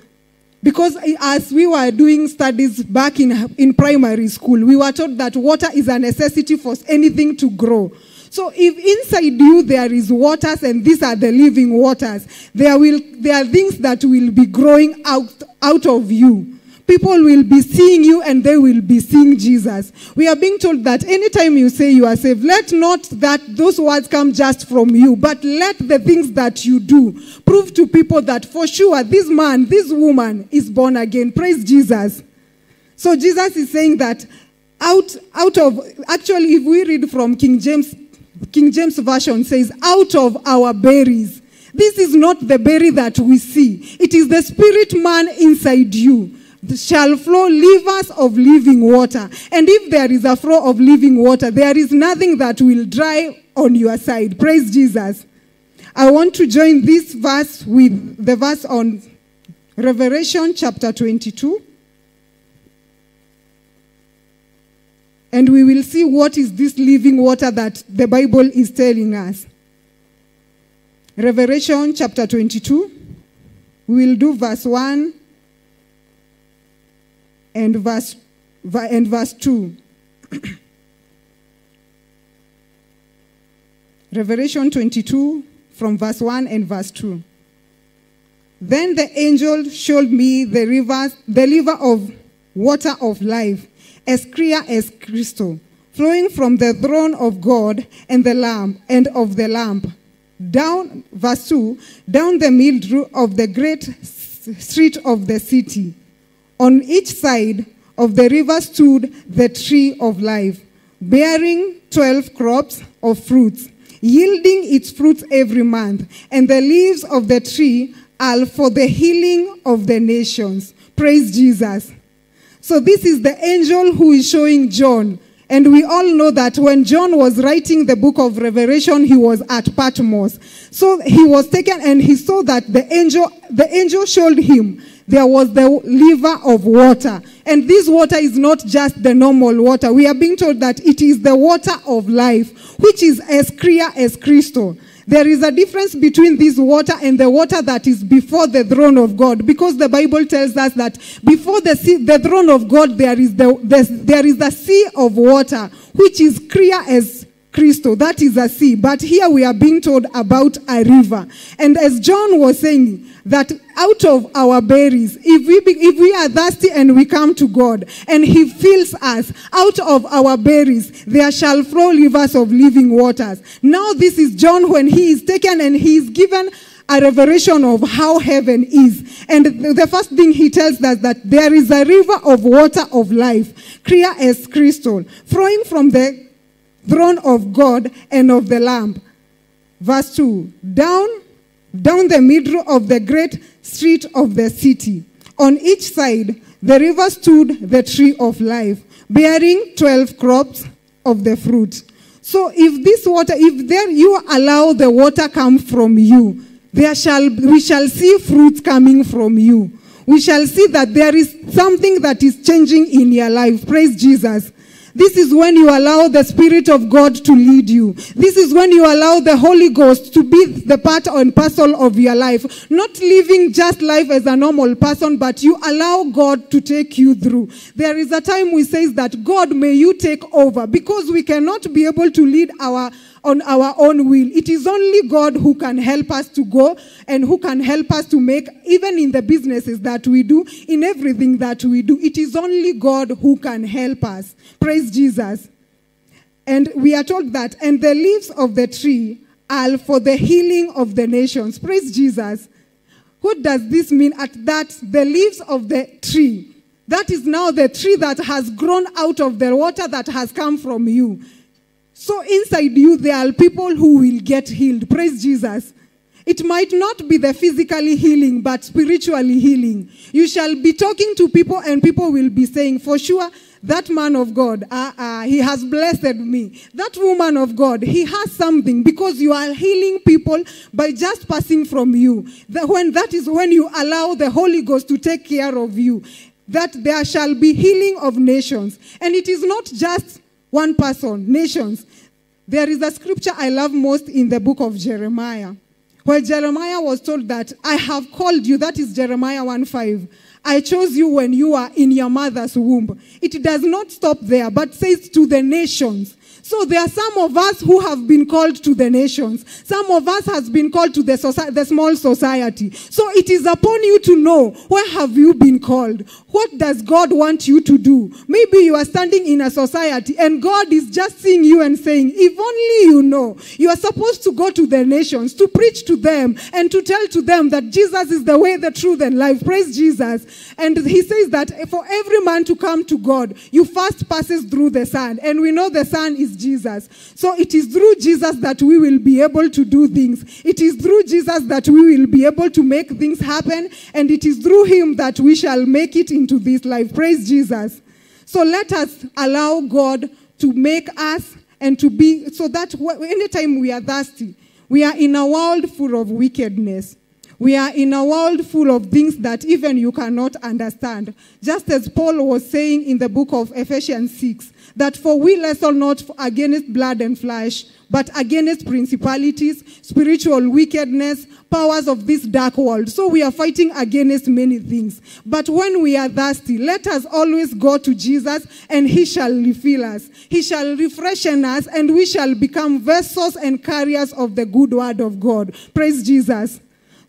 Because as we were doing studies back in primary school, we were taught that water is a necessity for anything to grow. So if inside you there is waters, and these are the living waters, there are things that will be growing out of you. People will be seeing you and they will be seeing Jesus. We are being told that anytime you say you are saved, let not that those words come just from you, but let the things that you do prove to people that for sure this man, this woman is born again. Praise Jesus. So Jesus is saying that out of, actually if we read from King James Version says, out of our berries. This is not the berry that we see. It is the spirit man inside you. Shall flow rivers of living water. And if there is a flow of living water, there is nothing that will dry on your side. Praise Jesus. I want to join this verse with the verse on Revelation chapter 22. And we will see what is this living water that the Bible is telling us. Revelation chapter 22. We will do verse 1. And verse 2. Revelation 22 from verse 1 and verse 2. Then the angel showed me the river of water of life, as clear as crystal, flowing from the throne of God and the Lamb, and of the Lamb. Down, verse 2, down the middle of the great street of the city. On each side of the river stood the tree of life, bearing 12 crops of fruits, yielding its fruits every month. And the leaves of the tree are for the healing of the nations. Praise Jesus. So this is the angel who is showing John. And we all know that when John was writing the book of Revelation, he was at Patmos. So he was taken and he saw that the angel showed him there was the river of water. And this water is not just the normal water. We are being told that it is the water of life, which is as clear as crystal. There is a difference between this water and the water that is before the throne of God, because the Bible tells us that before the throne of God, there is the sea of water, which is clear as crystal. That is a sea. But here we are being told about a river. And as John was saying, that out of our berries, if we are thirsty and we come to God, and he fills us, out of our berries, there shall flow rivers of living waters. Now this is John when he is taken and he is given a revelation of how heaven is. And the first thing he tells us that there is a river of water of life, clear as crystal, flowing from the throne of God and of the Lamb. Verse 2, down the middle of the great street of the city. On each side, the river stood the tree of life, bearing 12 crops of the fruit. So if this water, if there you allow the water come from you, we shall see fruits coming from you. We shall see that there is something that is changing in your life. Praise Jesus. This is when you allow the Spirit of God to lead you. This is when you allow the Holy Ghost to be the part and parcel of your life. Not living just life as a normal person, but you allow God to take you through. There is a time we say that, God, may you take over, because we cannot be able to lead on our own will. It is only God who can help us to go and who can help us to make, even in the businesses that we do, in everything that we do. It is only God who can help us. Praise Jesus. And we are told that, and the leaves of the tree are for the healing of the nations. Praise Jesus. What does this mean? At that, the leaves of the tree, that is now the tree that has grown out of the water that has come from you. So inside you, there are people who will get healed. Praise Jesus. It might not be the physically healing, but spiritually healing. You shall be talking to people and people will be saying, for sure, that man of God, he has blessed me. That woman of God, he has something, because you are healing people by just passing from you. That is when you allow the Holy Ghost to take care of you, that there shall be healing of nations. And it is not just one person, nations. There is a scripture I love most in the book of Jeremiah, where Jeremiah was told that, I have called you, that is Jeremiah 1:5. I chose you when you are in your mother's womb. It does not stop there, but says to the nations. So there are some of us who have been called to the nations. Some of us has been called to the small society. So it is upon you to know, where have you been called? What does God want you to do? Maybe you are standing in a society and God is just seeing you and saying, if only you know, you are supposed to go to the nations, to preach to them and to tell to them that Jesus is the way, the truth, and life. Praise Jesus. And he says that for every man to come to God, you first passes through the Son. And we know the Son is Jesus. So it is through Jesus that we will be able to do things. It is through Jesus that we will be able to make things happen. And it is through him that we shall make it into this life. Praise Jesus. So let us allow God to make us and to be, so that anytime we are thirsty, we are in a world full of wickedness. We are in a world full of things that even you cannot understand. Just as Paul was saying in the book of Ephesians 6, that for we wrestle not against blood and flesh, but against principalities, spiritual wickedness, powers of this dark world. So we are fighting against many things. But when we are thirsty, let us always go to Jesus and he shall refill us. He shall refreshen us and we shall become vessels and carriers of the good word of God. Praise Jesus.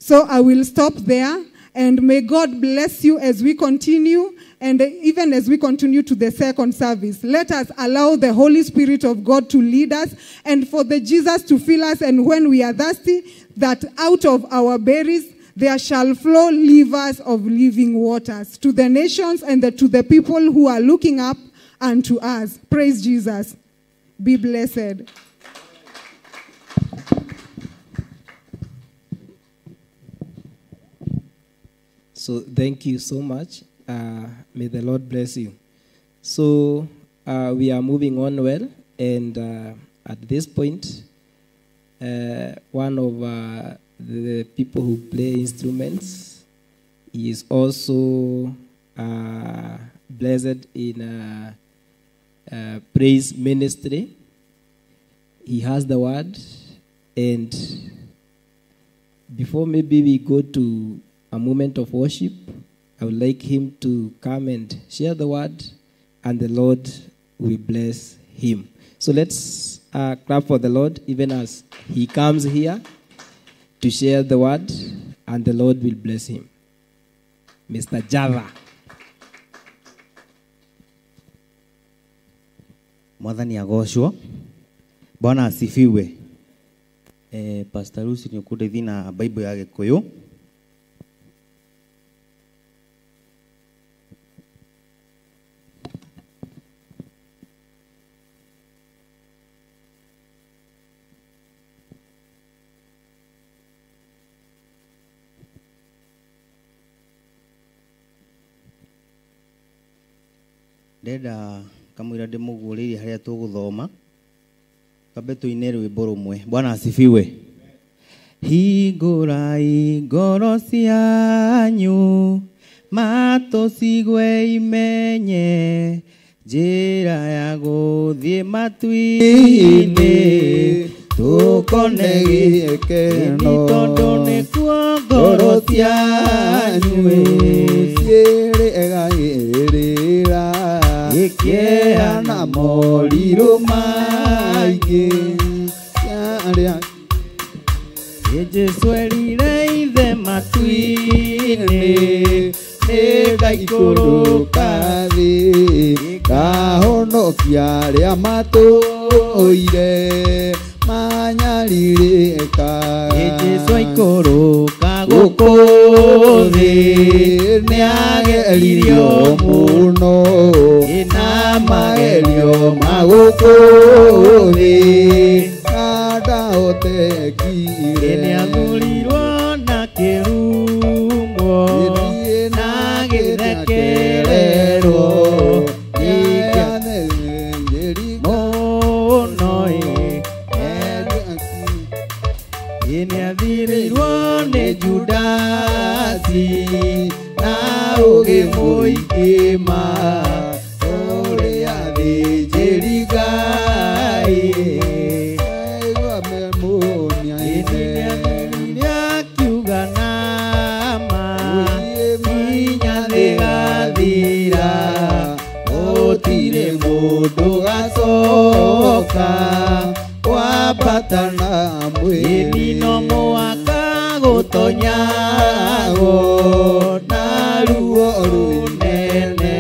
So I will stop there, and may God bless you as we continue, and even as we continue to the second service. Let us allow the Holy Spirit of God to lead us and for the Jesus to fill us, and when we are thirsty, that out of our berries there shall flow rivers of living waters to the nations and to the people who are looking up unto us. Praise Jesus. Be blessed. So thank you so much. May the Lord bless you. So we are moving on well, and at this point, one of the people who play instruments is also blessed in praise ministry. He has the word, and before maybe we go to a moment of worship, I would like him to come and share the word, and the Lord will bless him. So let's clap for the Lord even as he comes here to share the word, and the Lord will bless him. Mr. Java. Mwathani agocwo. Bwana asifiwe. Pastor Lucy ni ukundeithia na Bible ya Gikuyu. Ndenda kamwira ndimuguririe haria tuguthoma twambe tuine rwimbo rumwe. Bwana asifiwe. Hingũrai ngoro cianyu matũ cigwe imenye njĩra ya gũthiĩ matu-inĩ tũkone gĩkeno tondũ nĩkuo ngoro cianyu ciĩrĩgagĩrĩra gĩkĩeha na morirũ maingĩ arĩa Jesũ erire ithe matu-inĩ nĩngaikũrũka thĩ ngahonokia arĩa matũire manyarirĩka. Jesũ aikũrũka gũkũ thĩ nĩageririo mũno na magerio ma gũkũ thĩ ndahotekire. Nĩathurirwo na kĩrumo na gĩthekererwo mũno nĩathirirwo nĩ Judasi na ũgĩ mũingĩ ma ũrĩa athĩnjĩri Ngai. gũtonyagwo na ruo rũnene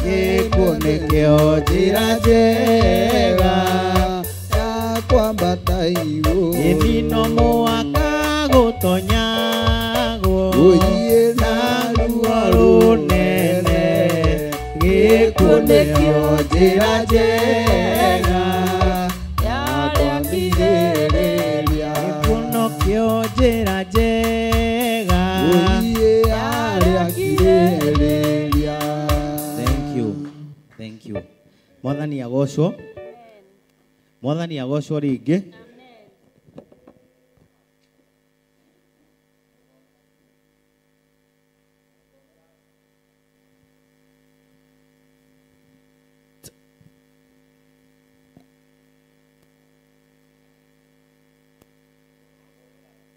gĩkuũ nĩkĩo njĩra njega ya kwambata igũrũ. Ĩni no mũhaka gũtonyagwo na ruo rũnene gĩkuũ nĩkĩo njĩra njega ya kwambĩrĩria. Gĩkuũ nokĩo njĩra njega ya. Thank you. Thank you. Mwathani agocwo. Mwathani agocwo rĩngĩ.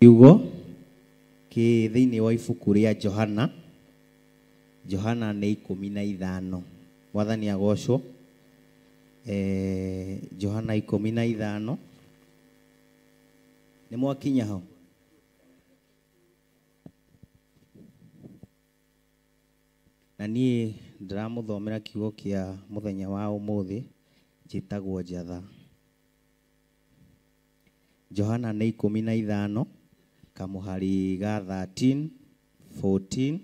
Kiugo kĩ thĩinĩ wa ibuku rĩa Johana. Johana nĩ 15. Mwathani agocwo. Johana 15. Nĩ mwakinya hau? Na niĩ ndĩramũthomera kiugo kĩa mũthenya wa ũmũthĩ njĩtagwo Njatha. Johana nĩ 15 kamuhari ga 13, 14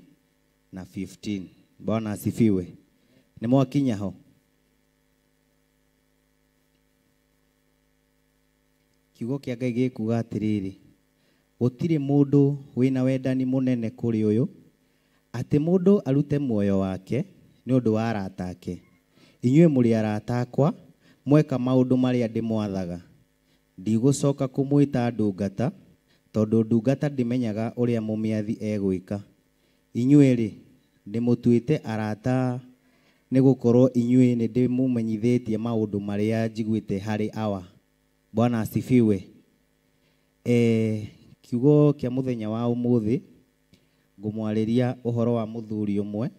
na 15. Bwana asifiwe. Nĩ mwakinya ho? Kiugo kĩa Ngai gĩkuga atĩrĩrĩ, gũtirĩ mũndũ wĩna wendani mũnene kũrĩ ũyũ, atĩ mũndũ arute muoyo wake nĩ ũndũ wa arata ake. Inyuĩ mũrĩ arata akwa, mweka maũndũ marĩa ndĩmwathaga. Ndigũcoka kũmwĩta ndungata, tondũ ndungata ndĩmenyaga ũrĩa mũmĩathi egwĩka. Inyuĩ-rĩ, ndĩmũtuĩte arata nĩgũkorwo inyuĩ nĩndĩmũmenyithĩtie maũndũ marĩa njiguĩte harĩ Awa. Bwana asifiwe. Kiugo kĩa mũthenya wa ũmũthĩ ngũmwarĩria ũhoro wa mũthuri ũmwe,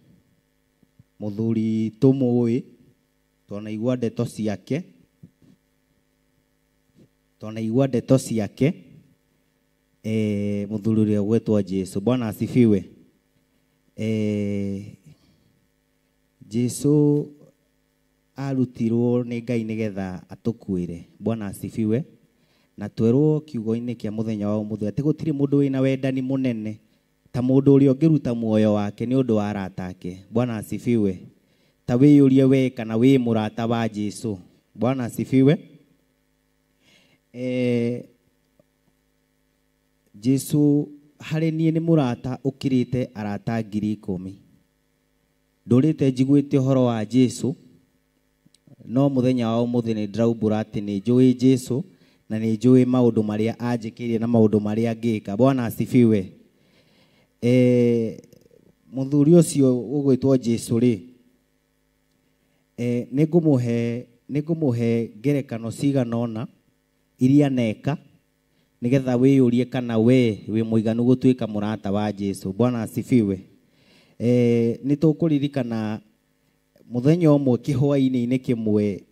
mũthuri tũmũĩ, twanaigua ndeto ciake, mũthuri ũrĩa ũgwĩtwo Jesu. Bwana asifiwe. Jesu arutirwo nĩ Ngai nĩgetha atũkuĩre. Bwana asifiwe. Na twerwo kiugo-inĩ kĩa mũthenya wa ũmũthĩ atĩ gũtirĩ mũndũ wĩna wendani mũnene ta mũndũ ũrĩa ũngĩruta muoyo wake nĩ ũndũ wa arata ake. Bwana asifiwe. Ta wĩyũrie we kana wĩ mũrata wa Jesu. Bwana asifiwe. Jesu harĩ niĩ nĩ mũrata ũkĩrĩte arata 10,000. Ndũrĩte njiguĩte ũhoro wa Jesu, no mũthenya wa ũmũthĩ nĩ ndĩraumbũra atĩ nĩ njũĩ Jesu na nĩ njũĩ maũndũ marĩa anjĩkĩire na maũndũ marĩa ngĩka. Bwana asifiwe. Mũthuri ũcio ũgwĩtwo Jesu rĩ, nĩngũmũhe ngerekano cigana ũna iria neka nĩgetha wĩyũrie kana we wĩ mũiganu gũtuĩka mũrata wa Jesu. Bwana asifiwe. Nĩ tũkũririkana mũthenya ũmwe kĩhwaĩ-inĩ kĩmwe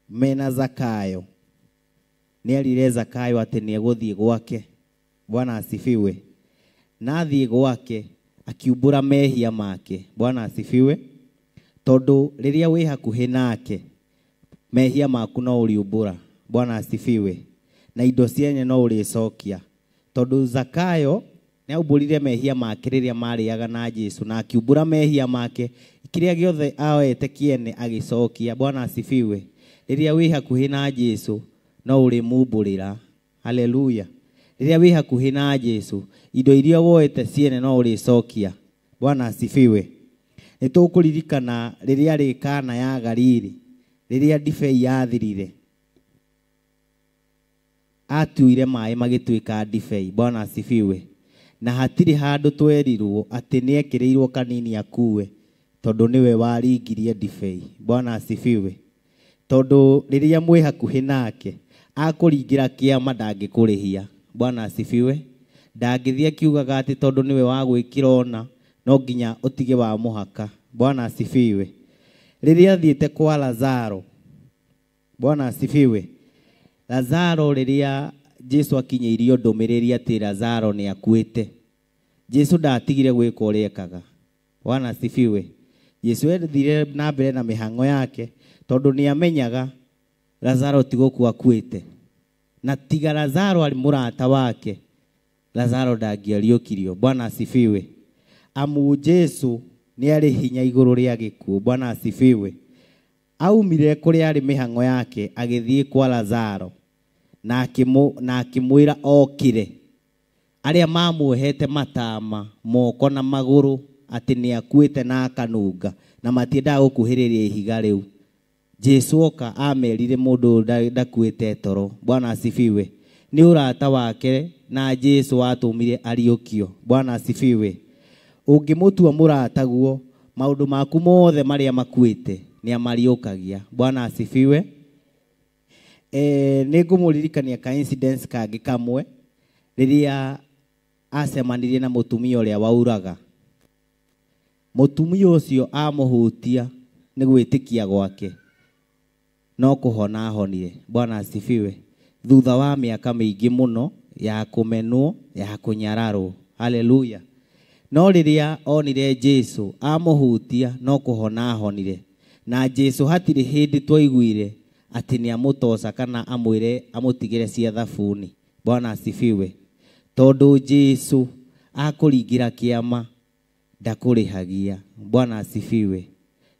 mena Zakayo. Nĩerire Zakayo atĩ nĩegũthiĩ gwake. Bwana asifiwe. Na athiĩ gwake akiumbũra mehia make. Bwana asifiwe. Tondũ rĩrĩa wĩ hakuhĩ nake mehia maku no ũriumbũra. Bwana asifiwe. Na indo cienye no ũrĩcokia. Tondũ Zakayo nĩaumbũrire mehia make rĩrĩa marĩaga na Jesu, na akiumbũra mehia make kĩrĩa gĩothe aoete kĩene agĩcokia. Bwana asifiwe. Rĩrĩa wĩ hakuhĩ na Jesu no ũrĩmumbũrĩra. Haleluya. Rĩrĩa wĩ hakuhĩ na Jesu indo iria woete ciene no ũrĩcokia. Bwana asifiwe. Nĩ tũkũririkana rĩrĩa rĩ Kana ya Galili, rĩrĩa ndibei yathirire, atuire maĩ magĩtuĩka ndibei. Bwana asifiwe. Na hatirĩ handũ twerirwo atĩ nĩekĩrĩirwo kanini akue, tondũ nĩwe waringirie ndibei. Bwana asifiwe. Tondũ rĩrĩa mwĩ hakuhĩ nake akũringĩra kĩama ndangĩkũrĩhia. Bwana asifiwe. Ndangĩthiĩ akiugaga atĩ tondũ nĩwe wagwĩkĩra ona no nginya ũtige wa mũhaka. Bwana asifiwe. Rĩrĩa athiĩte kwa Lazaro, Bwana asifiwe. Lazaro rĩrĩa Jesu akinyĩirio ndũmĩrĩri atĩ Lazaro nĩ akuĩte, Jesu ndatigire gwĩka ũrĩa ekaga. Bwana asifiwe. Jesu ethire na mbere na mĩhang'o yake tondũ nĩ amenyaga Lazaro ti gũkua akuĩte. Na tiga Lazaro arĩ mũrata wake, Lazaro ndangĩariũkirio. Bwana asifiwe. Amu Jesu nĩ arĩ hinya igũrũ rĩa gĩkuũ. Bwana asifiwe. Aumire kũrĩa arĩ mĩhang'o yake agĩthiĩ kwa Lazaro na akĩmwĩra okire. Arĩa mamuohete matama moko na magũrũ atĩ nĩ akuĩte na akanunga na matiendaga gũkuhĩrĩria ihiga rĩu. Jesu oka amerire mũndũ ndakuĩte toro. Bwana asifiwe. Nĩ ũrata wake na Jesu watũmire ariũkio. Bwana asifiwe. Ũngĩmũtua mũrataguo, maũndũ maku mothe marĩa makuĩte nĩ amariũkagia. Bwana asifiwe. Nĩ ngũmũririkania ka incidents kangĩ kamwe rĩrĩa acemanirie na mũtumia ũrĩa wauraga. Mũtumia ũcio amũhutia nĩ gwĩtĩkia gwake no kũhona ahonire. Bwana asifiwe. Thutha wa mĩaka mĩingĩ mũno ya kũmenwo, ya kũnyararwo. Haleluya. No rĩrĩa onire Jesu amũhutia no kũhona ahonire. Na Jesu hatirĩ hĩndĩ twaiguire atĩ nĩ amũtoca kana amwĩre amũtigĩre cia thabuni. Bwana asifiwe. Tondũ Jesu akũringĩra kĩama ndakũrĩhagia. Bwana asifiwe.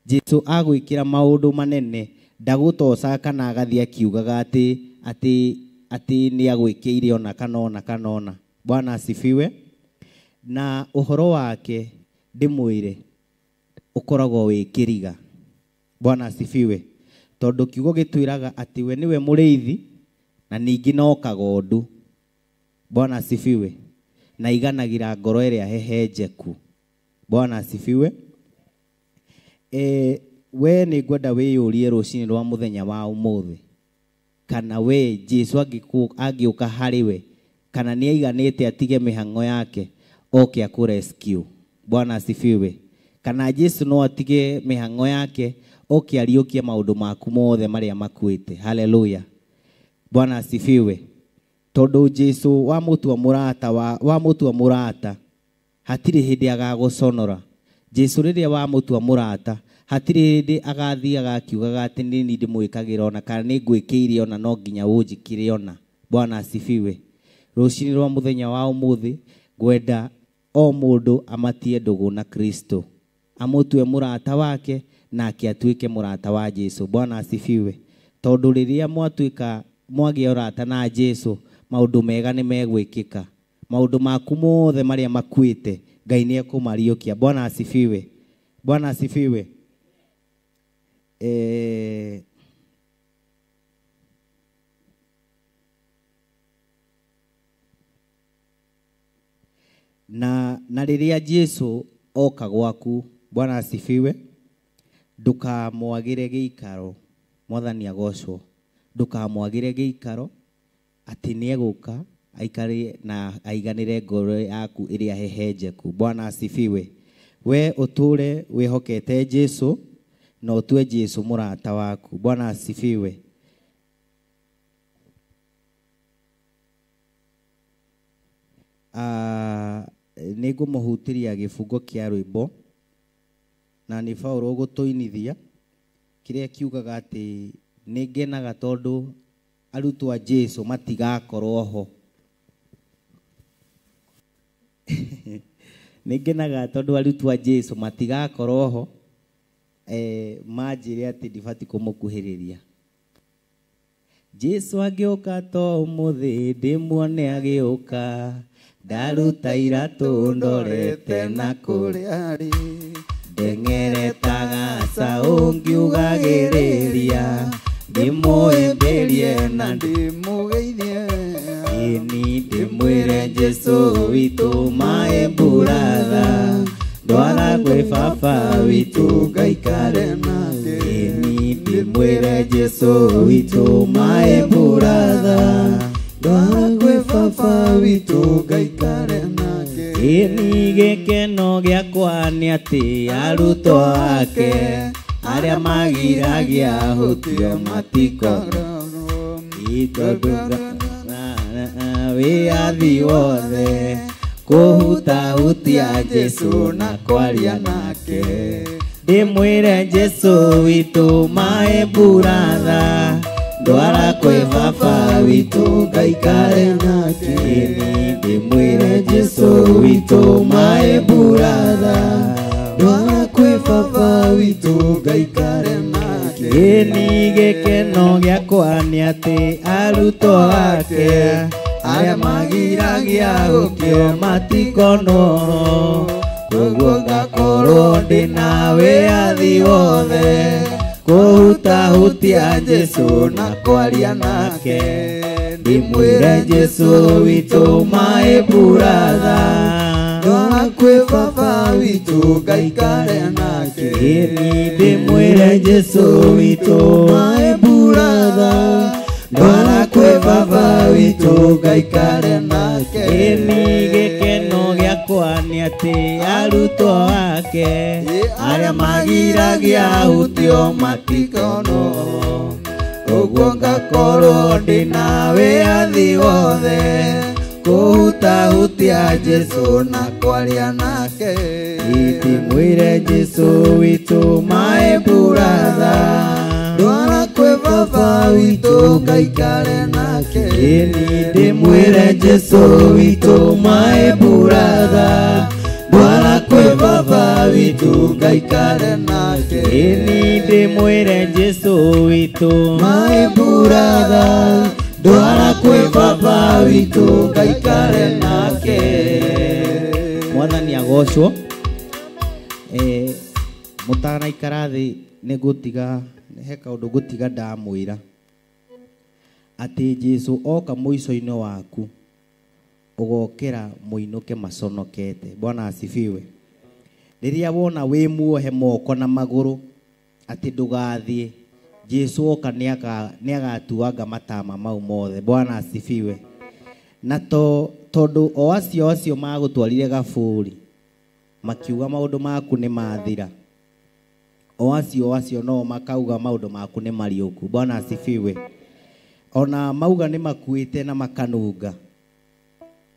Jesu agwĩkĩra maũndũ manene ndagũtoca kana agathiĩ akiugaga atĩ atĩ atĩ nĩ agwĩkĩire ona kana ona kana ona. Bwana asifiwe. Na ũhoro wake ndĩmwĩre ũkoragwo wĩ kĩriga. Bwana asifiwe. Tondũ kiugo gĩtwĩraga atĩ we nĩwe mũrĩithi na ningĩ no kagondu. Bwana asifiwe. Na iganagĩra ngoro ĩrĩa hehenjeku. Bwana asifiwe. We nĩ ngwenda wĩyũrie rũcinĩ rwa mũthenya wa ũmũthĩ kana we Jesu angĩũka harĩ we kana nĩ aiganĩte atige mĩhang'o yake oke akũrescue. Bwana asifiwe. Kana Jesu no atige mĩhang'o yake oke ariũkie maũndũ maku mothe marĩa makuĩte. Haleluya. Bwana asifiwe. Tondũ Jesu wamũtua mũrata wamũtua mũrata hatirĩ hĩndĩ agagũconora. Jesu rĩrĩa wamũtua mũrata hatirĩ hĩndĩ agathiaga akiugaga atĩ nĩ ndĩmwĩkagĩra ona kana nĩ ngwĩkĩire ona no nginya ũnjĩkĩre ona. Bwana asifiwe. Rũcinĩ rwa mũthenya wa ũmũthĩ ngwenda o mũndũ amatie ndũgũ na Kristo, amũtue mũrata wake nake atuĩke mũrata wa Jesu. Bwana asifiwe. Tondũ rĩrĩa mwatuĩka mwagĩa ũrata na Jesu maũndũ mega nĩ megwĩkĩka. Maũndũ maku mothe marĩa makuĩte Ngai nĩ ekũmariũkia. Bwana asifiwe. Bwana asifiwe. Na rĩrĩa Jesu oka gwaku, Bwana asifiwe, ndũkamwagĩre gĩikaro. Mwathani agocwo. Ndũkamwagĩre gĩikaro atĩ nĩ egũka aikare na aiganĩre ngoro yaku ĩrĩa hehenjeku. Bwana asifiwe. We ũtũre wĩhokete Jesu na ũtue Jesu mũrata waku. Bwana asifiwe. Nĩ ngũmũhutĩria gĩbungo kĩa rwĩmbo na nĩ Paũlũ ũgũtũinithia kĩrĩa kiugaga atĩ nĩ ngenaga tondũ arutwo a Jesu matigakorwo ho. Nĩ ngenaga tondũ arutwo a Jesu matigakorwo ho, manjĩre atĩ ndibatiĩ kũmũkuhĩrĩria. Jesu agĩũka to ũmũthĩ ndĩmuone agĩũka, ndaruta iratũ ndorete na kũrĩa arĩ, ndengeretaga caũ ngiugagĩrĩria, ndĩmũĩmbĩrie na ndĩmũgeithie, ĩni ndĩmwĩre Jesu witũ my brother, ndwara kwĩ baba witũ ngaikare nake, ĩni ndĩmwĩre Jesu witũ my brother, ndwara kwĩ baba witũ ngaikare nake. Ĩni gĩkeno gĩakwa nĩ atĩ arutwo ake arĩa magiragia hutio matikorwo. wĩyathi wothe kũhutahutia Jesũ na kwaria nake. Ndĩmwĩre Jesũ witũ my brother, ndwara kwĩ baba witũ ngaikare nake. Ndĩmwĩre Jesũ witũ my brother, ndwara kwĩ baba witũ ngaikare nake. Ĩni gĩkeno gĩakwa nĩ atĩ arutwo ake arĩa magiragia gũkĩo matikonwo, koguo ngakorwo ndĩna wĩyathi wothe kũhutahutia Jesũ na kwaria nake. Ndĩmwĩre Jesũ witũ my brother, ndwara kwĩ baba witũ ngaikare nake. Ndĩmwĩre Jesũ witũ my brother, ndwara kwĩ baba witũ ngaikare nake. Ĩni gĩkeno gĩakwa nĩ atĩ arutwo ake arĩa magiragia hutio matikonwo, koguo ngakorwo ndĩna wĩyathi wothe kũhutahutia Jesũ na kwaria nake. Ndĩmwĩre Jesũ witũ my brother, ndwara kwĩ baba witũ ngaikare nake. Ndĩmwĩre Jesũ witũ my brother, ndwara kwĩ baba witũ ngaikare nake. Ndĩmwĩre Jesũ witũ my brother, ndwara kwĩ baba witũ ngaikare nake. Mwathani agocwo. Mũtanaikara thĩ nĩ ngũtiga he kaũndũ ngũtiga ndamwĩra atĩ Jesũ oka mũico-inĩ waku ũgokĩra mũinũke maconokete. Bwana asifiwe. Rĩrĩa wona wĩ muohe moko na magũrũ atĩ ndũgathiĩ, Jesũ oka nĩagatuanga matama mau mothe. Bwana asifiwe. Na tondũ o acio acio magũtwarire gabũri makiuga maũndũ maku nĩ mathira, o acio acio no makauga maũndũ maku nĩ mariũku. Bwana asifiwe. Ona mauga nĩ makuĩte na makanunga,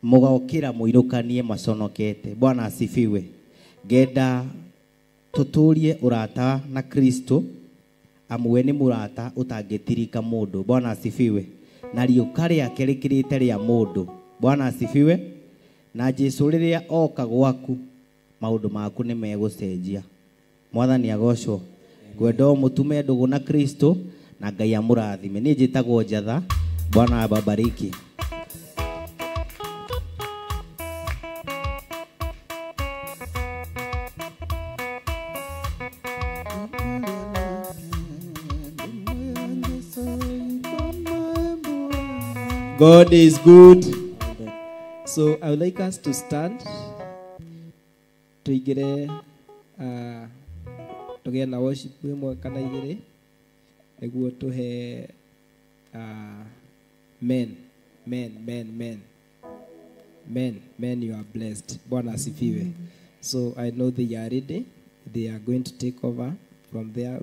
mũgokĩra mũinũkanie maconokete. Bwana asifiwe. Ngenda tũtũrie ũrata na Kristo, amu we nĩ mũrata ũtangĩtirika mũndũ. Bwana asifiwe. Na riũka rĩake rĩkĩrĩte rĩa mũndũ. Bwana asifiwe. Na Jesũ rĩrĩa oka gwaku maũndũ maku nĩ megũcenjia. Mwathani agocwo. Ngwenda o mũtume ndũgũ na Kristo na Ngai amũrathime. Niĩ njĩtagwo Njatha. Bwana ababariki. God is good. So I would like us to stand. Tuigire tugĩe na worship ĩmwe kana igĩrĩ nĩguo tũhe men men men men men men, you are blessed. Bwana asifiwe. So I know they are ready. They are going to take over from there,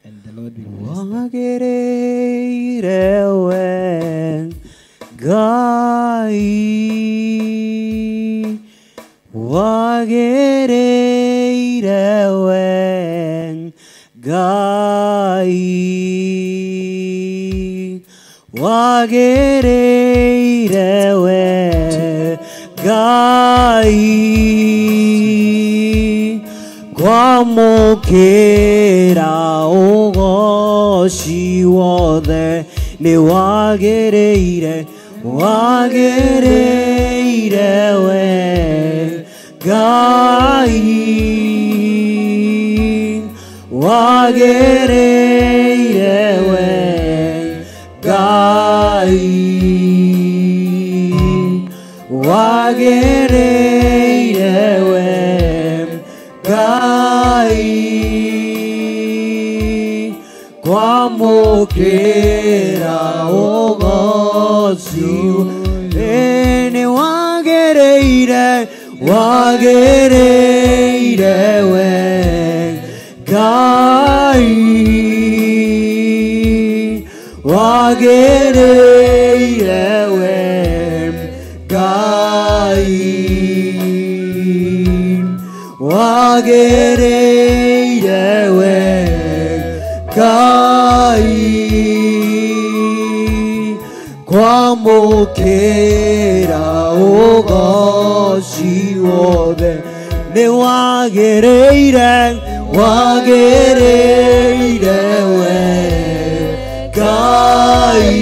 and the Lord will bless them. Wagĩrĩire we Ngai, wagĩrĩire we Ngai, wagĩrĩire we Ngai, kwamũkĩra ũgoci wothe nĩ wagĩrĩire, wagĩrĩire we Ngai, wagĩrĩire we Ngai, wagĩrĩire we Ngai, kwamũkĩra ũgoci nĩ wagĩrĩire, wagĩrĩire we Ngai, wagĩrĩire Ngai wagĩrĩire we Ngai kwamũkĩra ũgoci wothe nĩ wagĩrĩire wagĩrĩire we Ngai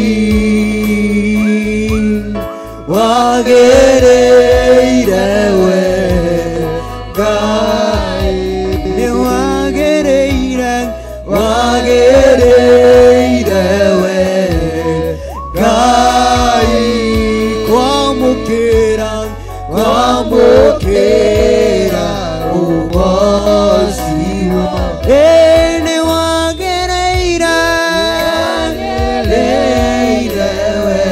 wagĩrĩire we Ngai nĩ wagĩrĩire wagĩrĩire we Ngai kwamũkĩra kwamũkĩra ũgoci wothe nĩ wagĩrĩire we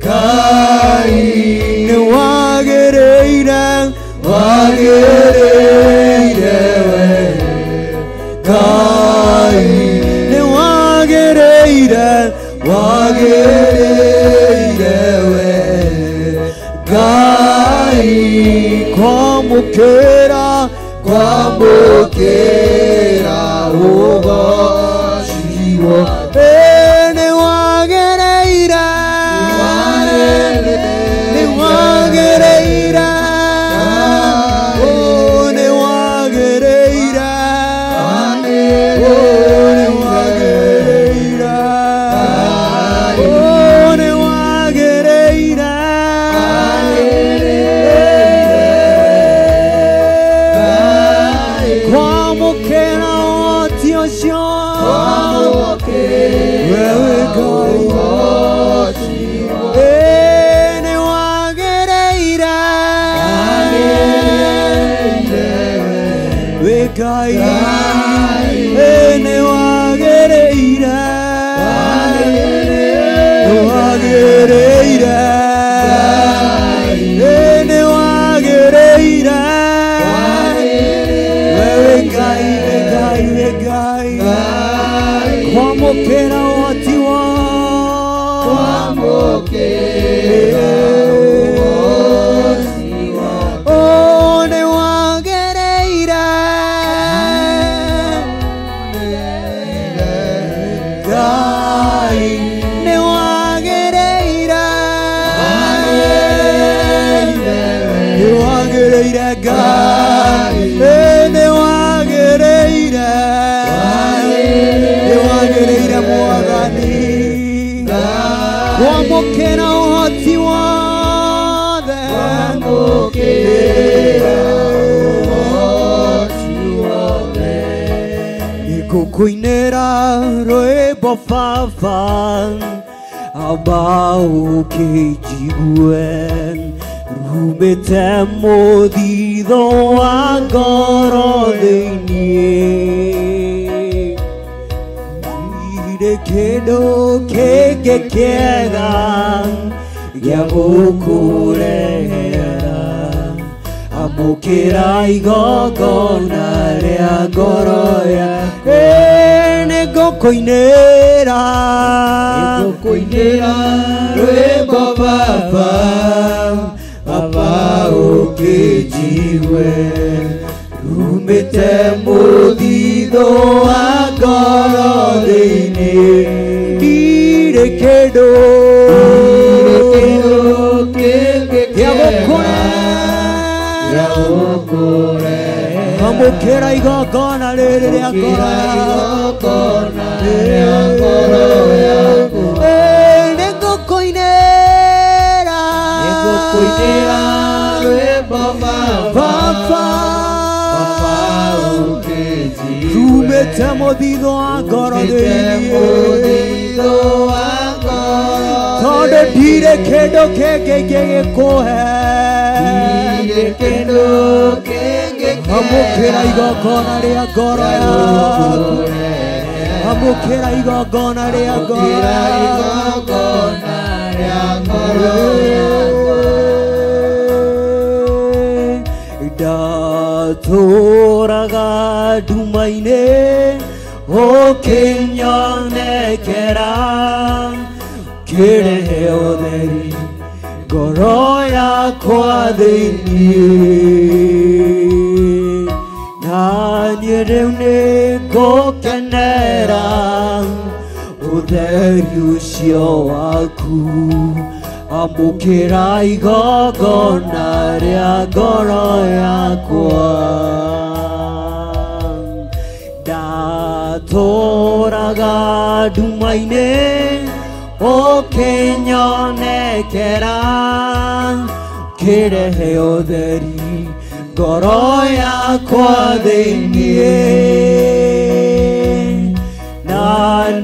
Ngai nĩ wagĩrĩire wagĩrĩire we Ngai nĩ wagĩrĩire wagĩrĩire we Ngai kwamũkĩra kwamũkĩra ũgoci wothe nĩ wagĩrĩire nĩ wagĩrĩire oh nĩ wagĩrĩire oh nĩ wagĩrĩire oh nĩ wagĩrĩire kwamũkĩra ũhoti ũcio wewe Ngai nĩ wagĩrĩire we Ngai nĩ wagĩrĩire nĩ wagĩrĩire nĩ wagĩrĩire wewe Ngai we Ngai we Ngai kwamũkĩra ũhoti Oh, nĩ wagĩrĩire Ngai nĩ wagĩrĩire nĩ wagĩrĩire Ngai nĩ wagĩrĩire nĩ wagĩrĩire Mwathani kwamũkĩra ũhoti wothe Nĩngũkũinĩra rwĩmbo baba amba ũkĩnjigue rumĩte mũthithũ wa ngoro thĩiniĩ ndirĩ kĩndũ kĩngĩ kĩega gĩa gũkũrehera amũkĩra igongona rĩa ngoro yakwa nĩngũkũinĩra Nĩngũkũinĩra rwĩmbo baba baba ũkĩnjigue rumĩte mũthithũ wa ngoro thĩiniĩ ndirĩ kĩndũ kĩndũ kĩngĩ gĩa gĩa gũkũrehe amũkĩra igongona rĩrĩ rĩa ngoro igongona rĩa ngoro yakwa nĩngũkũinĩra Nĩngũkũinĩra rwĩmbo baba baba baba ũkĩnjigue rumĩte mũthithũ wa ngoro thĩiniĩ mũthithũ wa ngoro tondũ ndirĩ kĩndũ kĩngĩ ingĩgĩkũhe ndirĩ kĩndũ kĩngĩ amũkĩra igongona rĩa ngoro yaku amũkĩra igongona rĩa ngoro Amũkĩra yaku igongona rĩa ngoro yakwa ndatũraga nduma-inĩ ũkĩnyonekera kĩrehe ũtheri ngoro ngoro yakwa thĩinĩ na niĩ rĩu nĩngũkenera ũtheri ũcio waku amũkĩra igongona rĩa ngoro yakwa ndatũraga nduma-inĩ ũkĩnyonekera kĩrehe ũtheri ngoro yakwa thĩinĩ na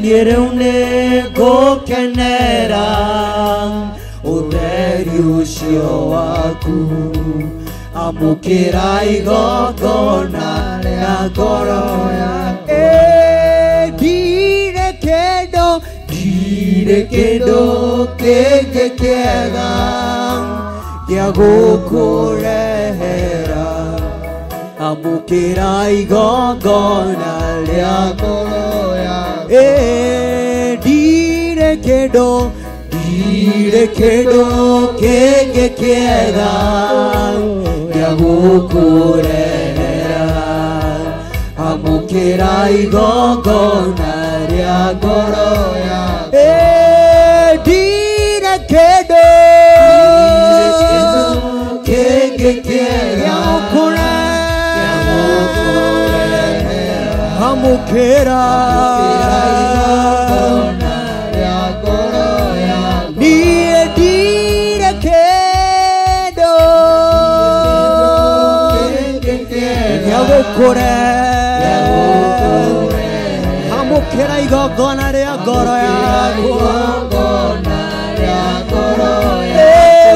niĩ rĩu nĩngũkenera ũtheri ũcio waku amũkĩra igongona rĩa ngoro yakwa ndirĩ kĩndũ ndirĩ kĩndũ kĩngĩ kĩega gĩa gũkũrehera amũkĩra igongona rĩa ngoro yakwa ndirĩ kĩndũ ndirĩ kĩndũ kĩngĩ kĩega gĩa gũkũrehera amũkĩra igongona rĩa ngoro yakwa ndirĩ kĩndũ kĩngĩ kĩega amũkĩra igongona rĩa ngoro yakwa niĩ ndirĩ kĩndũ gĩa gũkũrehera amũkĩra igongona rĩa ngoro yakwa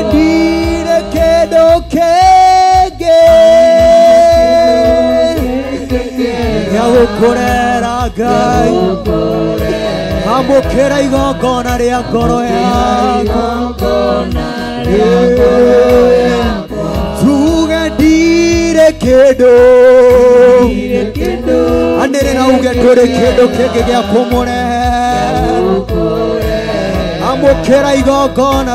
ndirĩ kĩndũ kĩngĩ gĩa gũkũrehera Ngai amũkĩra igongona rĩa ngoro yakwa tuge ndirĩ kĩndũ anĩrĩra uge ndũrĩ kĩndũ kĩngĩ gĩa kũmũrehera amũkĩra igongona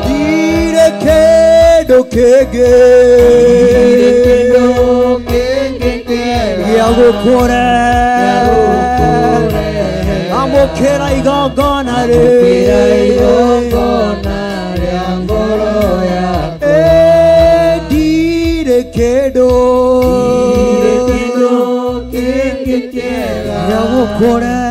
ndirĩ kĩndũ kĩngĩ gĩa gũkũrehera amũkĩra igongona ndirĩ kĩndũ gĩa gũkũrehera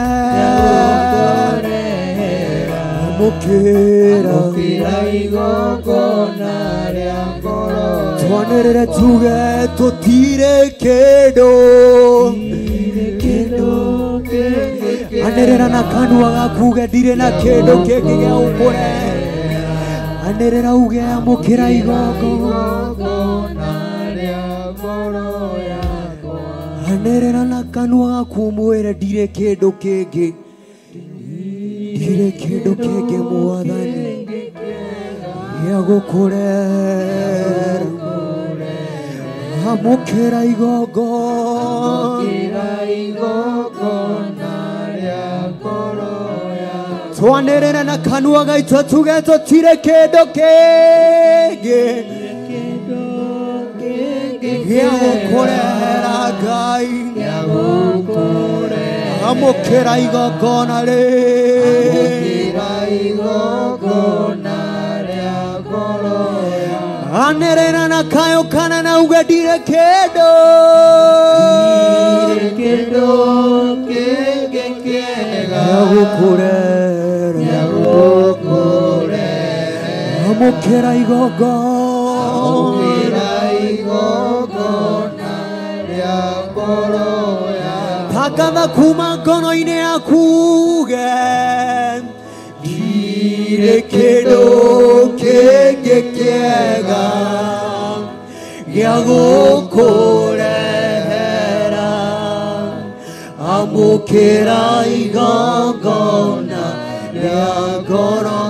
amũkĩra igongona rĩa ngoro twanĩrĩre tuge tũtirĩ kĩndũ anĩrĩra na kanua gaku uge ndirĩ na kĩndũ kĩngĩ gĩa gũkũrehera anĩrĩra uge amũkĩra igongona rĩa ngoro yakwa anĩrĩra na kanua gaku ũmwĩre ndirĩ kĩndũ kĩngĩ ndirĩ kĩndũ kĩngĩ mwathani gĩa gũkũrehera amũkĩra igongona rĩa ngoro yakwa twanĩrĩre na kanua gaitũ tuge tũtirĩ kĩndũ kĩngĩ gĩa gũkũrehera Ngai amũkĩra igongona rĩa ngoro yakwa anĩrĩra na kayũ kana na uge ndirĩ kĩndũ kĩngĩ kĩega gĩa gũkũrehera amũkĩra igongona rĩa ngoro yakwa tangatha kuma ngoro-inĩ yaku uge ndirĩ kĩndũ kĩngĩ kĩega gĩa gũkũrehera amũkĩra igongona rĩa ngoro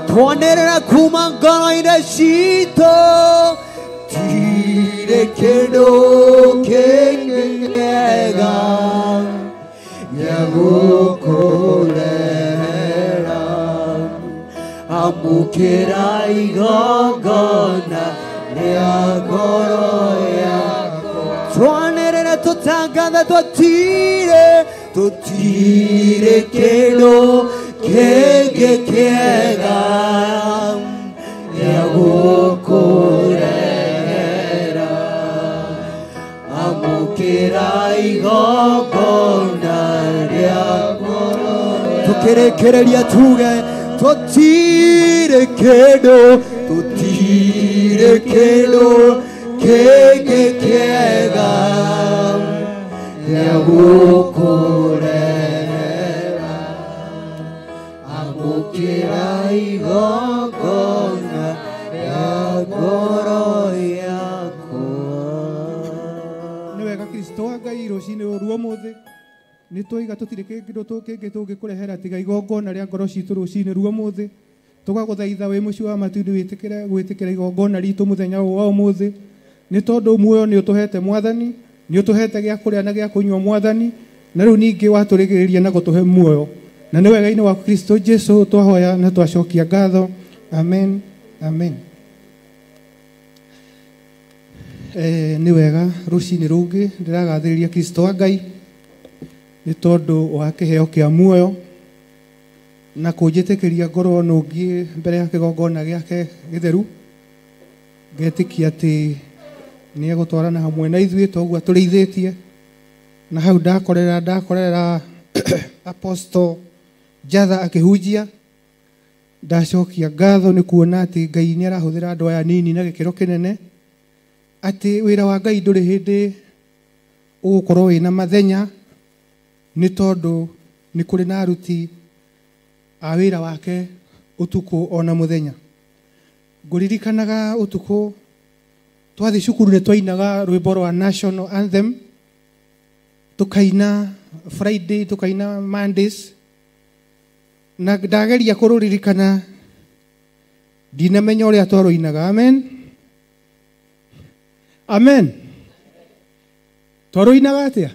twanĩrĩra kuma ngoro-inĩ citũ ndirĩ kĩndũ kĩngĩ kĩega gĩa gũkũrehera. Amũkĩra igongona rĩa ngoro yakwa. Twanĩrĩre tũtangathe tũtirĩ tũtirĩ kĩndũ kĩngĩ kĩega gĩa gũkũrehera. Amũkĩra igongona rĩa ngoro. Tũkĩrĩkĩrĩria tuge tũtirĩ kĩndũ tũtirĩ kĩndũ kĩngĩ kĩega gĩa gũkũrehera. Amũkĩra igongona rĩa ngoro yakwa. Nĩ wega Kristo wa Ngai rũcinĩ rũrũ ũmũthĩ nĩ twaiga tũtirĩ kĩndũ kĩngĩ tũngĩkũrehera tiga igongona rĩa ngoro citũ rũcinĩ rwa ũmũthĩ. Tũgagũthaitha wĩ mũciĩ wa matu-inĩ wĩtĩkĩre gwĩtĩkĩra igongona ritũ mũthenya ũyũ wa ũmũthĩ, nĩ tondũ muoyo nĩ ũtũhete Mwathani, nĩ ũtũhete gĩa kũrĩa na gĩa kũnyua Mwathani, na rĩu ningĩ watũrĩgĩrĩria na gũtũhe muoyo. Na nĩ wega-inĩ wa Kristo Jesu twahoya na twacokia ngatho. Amen, amen. Nĩ wega rũcinĩ rũngĩ ndĩragathĩrĩria Kristo wa Ngai nĩ tondũ wa kĩheo kĩa muoyo na kũnjĩtĩkĩria ngorwo nũngiĩ mbere ya kĩgongona gĩake gĩtheru. Ngetĩkia atĩ nĩ egũtwarana hamwe na ithuĩ toguo atũrĩithĩtie. Na hau ndakorera Apostle Jatha akĩhunjia, ndacokia ngatho nĩ kuona atĩ Ngai nĩ arahũthĩra andũ aya nini na gĩkĩro kĩnene, atĩ wĩra wa Ngai ndũrĩ hĩndĩ ũgũkorwo wĩna mathenya, nĩ tondũ nĩ kũrĩ na aruti a wĩra wake ũtukũ ona mũthenya. Ngũririkanaga ũtukũ twathiĩ cukuru nĩ twainaga rwĩmbo rwa National Anthem, tũkaina Friday, tũkaina Mondays, na ndageria kũrũririkana ndinamenya ũrĩa twarũinaga. Amen, amen. Twarũinaga atĩa?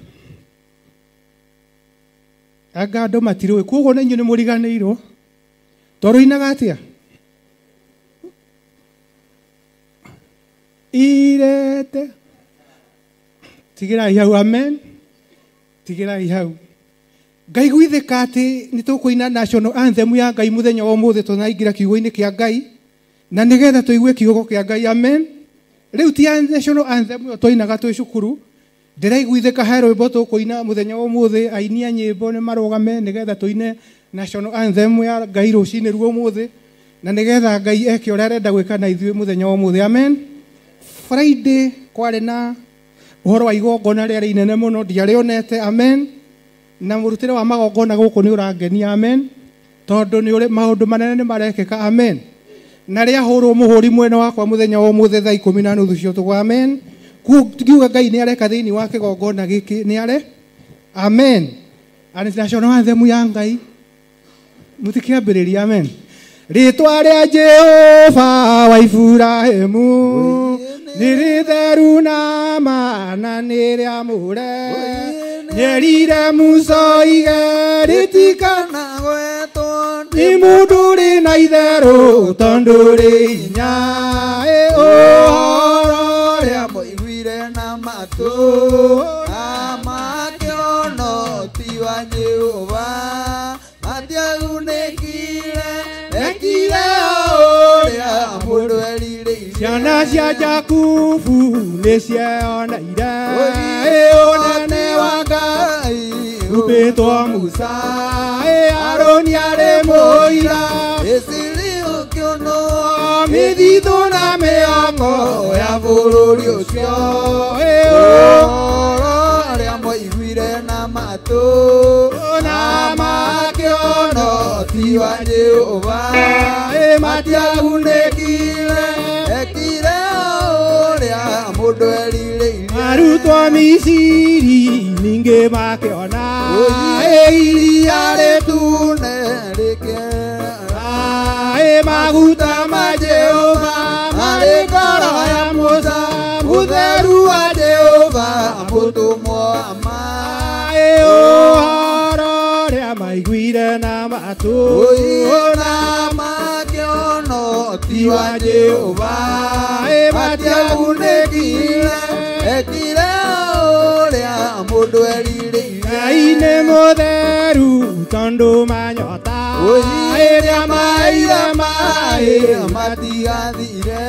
Anga andũ matirũĩ, koguo na inyuĩ nĩ mũriganĩirwo. Twarũinaga atĩa? Irete tigĩrai hau. Amen, tigĩrai hau. Ngaiguithĩka atĩ nĩ tũkũina National Anthem ya Ngai mũthenya wa ũmũthĩ tũnaingĩra kiugo-inĩ kĩa Ngai, na nĩgetha tũigue kiugo kĩa Ngai. Amen. Rĩu ti National Anthem ĩyo twainaga twĩ cukuru, ndĩraiguithĩka he rwĩmbo tũkũina mũthenya wa ũmũthĩ. Aini a nyĩmbo nĩ marũgame nĩgetha tũine National Anthem ya Ngai rũcinĩ rwa ũmũthĩ, na nĩgetha Ngai eke ũrĩa arenda gwĩka na ithuĩ mũthenya wa ũmũthĩ. Amen. Friday kwarĩ na ũhoro wa igongona rĩarĩ inene mũno, ndiarĩonete. Amen. Na mũrutĩre wa magongona gũkũ nĩ ũrangenia. Amen, tondũ nĩ ũrĩ maũndũ manene nĩ marekĩka. Amen. Na rĩahũrwo mũhũri mwena wakwa mũthenya wa ũmũthĩ thaa 10:30 cia ũtukũ. Amen. Ngiuga Ngai nĩ areka thĩinĩ wa kĩgongona gĩkĩ, nĩ are. Amen. National Anthem ya Ngai mũtikĩambĩrĩria. Amen. Rĩtwa rĩa Jehova wa Iburahĩmu nĩ rĩtheru na mana nĩ rĩamũre, nĩerire Musa oige rĩtikanagwetwo nĩ mũndũ ũrĩ na itherũ tondũ rĩ hinya. Ũhoro ũrĩa mũiguire na matũ na makĩona ti wa Jehova, matiagunĩkire, mekire ũrĩa mũndũ erirĩirie. Ciana cia Jakubu nĩ cioneire ũnene wa Ngai rupĩtwo Musa, Aroni arĩ mũira, Misiri ũkĩonwo mĩthithũ na mĩako ya bũrũri ũcio. Ũhoro ũrĩa mwaiguire na matũ na makĩona ti wa Jehova, matiagunĩkire, mekire ũrĩa mũndũ erirĩirie. Arutwo Misiri ningĩ makĩona iria rĩtune rĩkĩera, maguta ma Jehova marĩ ngoro ya Musa, mũtheru wa Jehova mũtũmwo wa ma. Ũhoro ũrĩa maiguire na matũ na makĩona makĩono ti wa Jehova matiagunĩkire ekire ũrĩa mũndũ erirĩirie. Ngai nĩ mũtheru tondũ manyota ĩrĩa maire maĩ matigathire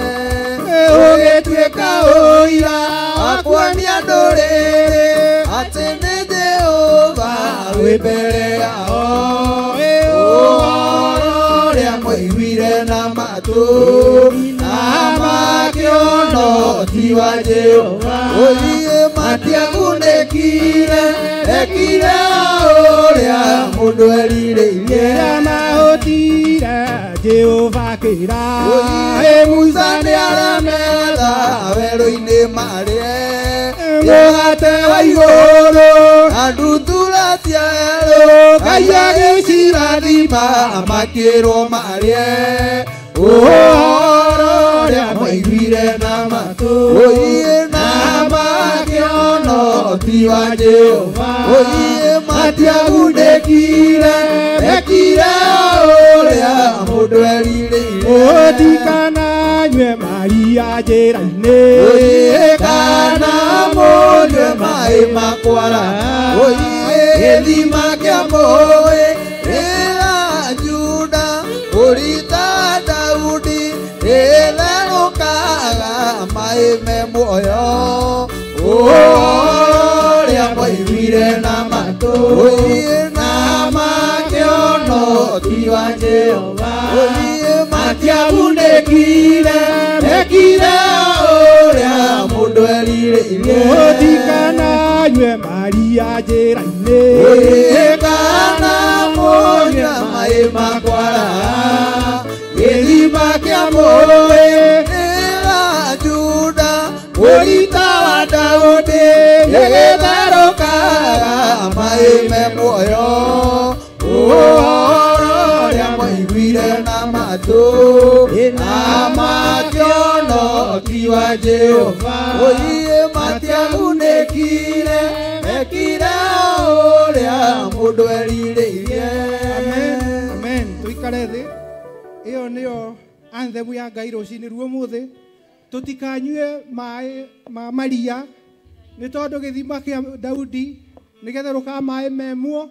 ũgĩtuĩka ũira wa kuonia ndũrĩrĩ atĩ nĩ Jehova wĩ mbere yao. Ũhoro ũrĩa mwaiguire na matũ na makĩona ti wa Jehova matiagunĩkire ekire ũrĩa mũndũ erirĩirie. Mahotire Jehova akĩra Musa nĩarametha werũ-inĩ marĩe mũgate wa igũrũ na ndutura cia werũ Ngai agĩcirathima makĩrwo marĩe ũhoro ũrĩa mwaiguire na matũ na makĩona ti wa Jehova matiagunĩkire ekire ũrĩa mũndũ erirĩirie. Mũtikananyue maria njĩra-inĩ kana mũnyue maĩ makwara gĩthima kĩa mũĩ rĩra Juda ũrita Daudi ĩtherũkaga maĩ me muoyo ũrĩa mwaiguire na matũ na makĩona ti wa Jehova matiagunĩkire mekire ũrĩa mũndũ erirĩirie. Mũtikananyue maria njĩra-inĩ kana mũnyue maĩ makwara gĩthima kĩa mũĩ rĩra Juda ũrita wa Daudi gĩgĩtherũkaga maĩ me muoyo ũhoro ũrĩa mwaiguire na matũ na makĩona ti wa Jehova matiagunĩkire mekire ũrĩa mũndũ erirĩirie. Amen, amen. Tũikare thĩ. Ĩyo nĩyo anthem ya Ngai rũcinĩ ruo mũthĩ. Tũtikanyue maĩ ma maria nĩ tondũ gĩthima kĩa Daudi nĩ gĩtherũkaga maĩ me muo.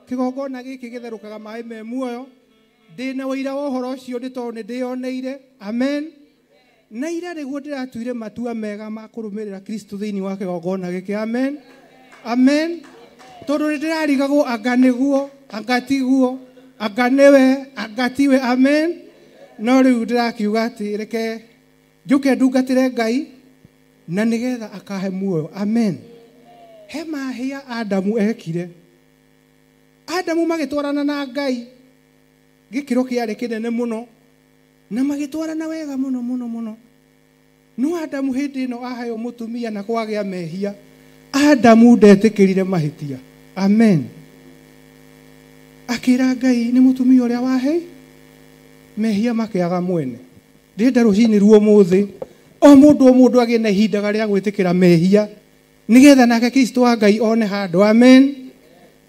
Kĩgongona gĩkĩ gĩtherũkaga maĩ me muoyo. Ndĩna ũira wa ũhoro ũcio nĩ tondũ nĩ ndĩyoneire. Amen. Na ira nĩguo ndĩratuire matua mega ma kũrũmĩrĩra Kristo thĩinĩ wa kĩgongona gĩkĩ. Amen, amen. Tondũ nĩ ndĩrarigagwo anga nĩguo anga tiguo anga nĩwe anga tiwe. Amen. No rĩu ndĩrakiuga atĩ reke njũke ndungatĩre Ngai na nĩgetha akahe muoyo. Amen. He mahĩa Adamu ekire. Adamu magĩtwarana na Ngai gĩkĩro kĩarĩ kĩnene mũno na magĩtwarana wega mũno mũno mũno. No Adamu hĩndĩ ĩno aheo mũtumia na kwagĩa mehia, Adamu ndetĩkĩrire mahĩtia. Amen. Akĩra Ngai nĩ mũtumia ũrĩa wahe mehia makĩaga mwene. Ndĩrenda rũcinĩ ruo mũthĩ o mũndũ agĩe na ihinda rĩa gwĩtĩkĩra mehia nĩgetha nake Kristo wa Ngai one handũ. Amen.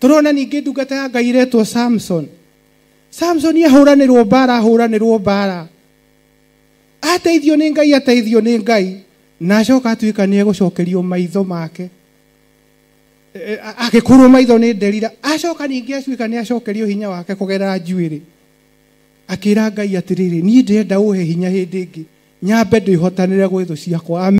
Tũrona ningĩ ndungata ya Ngai iretwo Samson. Samson ahũranĩrwo mbara ateithio nĩ Ngai ateithio nĩ Ngai na acoka atuĩka nĩ egũcokerio maitho make agĩkũrwo maitho nĩ Delila. Acoka ningĩ atuĩka nĩ acokerio hinya wake kũgerera njuĩrĩ. Akĩra Ngai atĩrĩrĩ, niĩ ndĩrenda ũhe hinya hĩndĩ ĩngĩ nyambe ndĩhotanĩre gwĩ thũ ciakwa. Amen.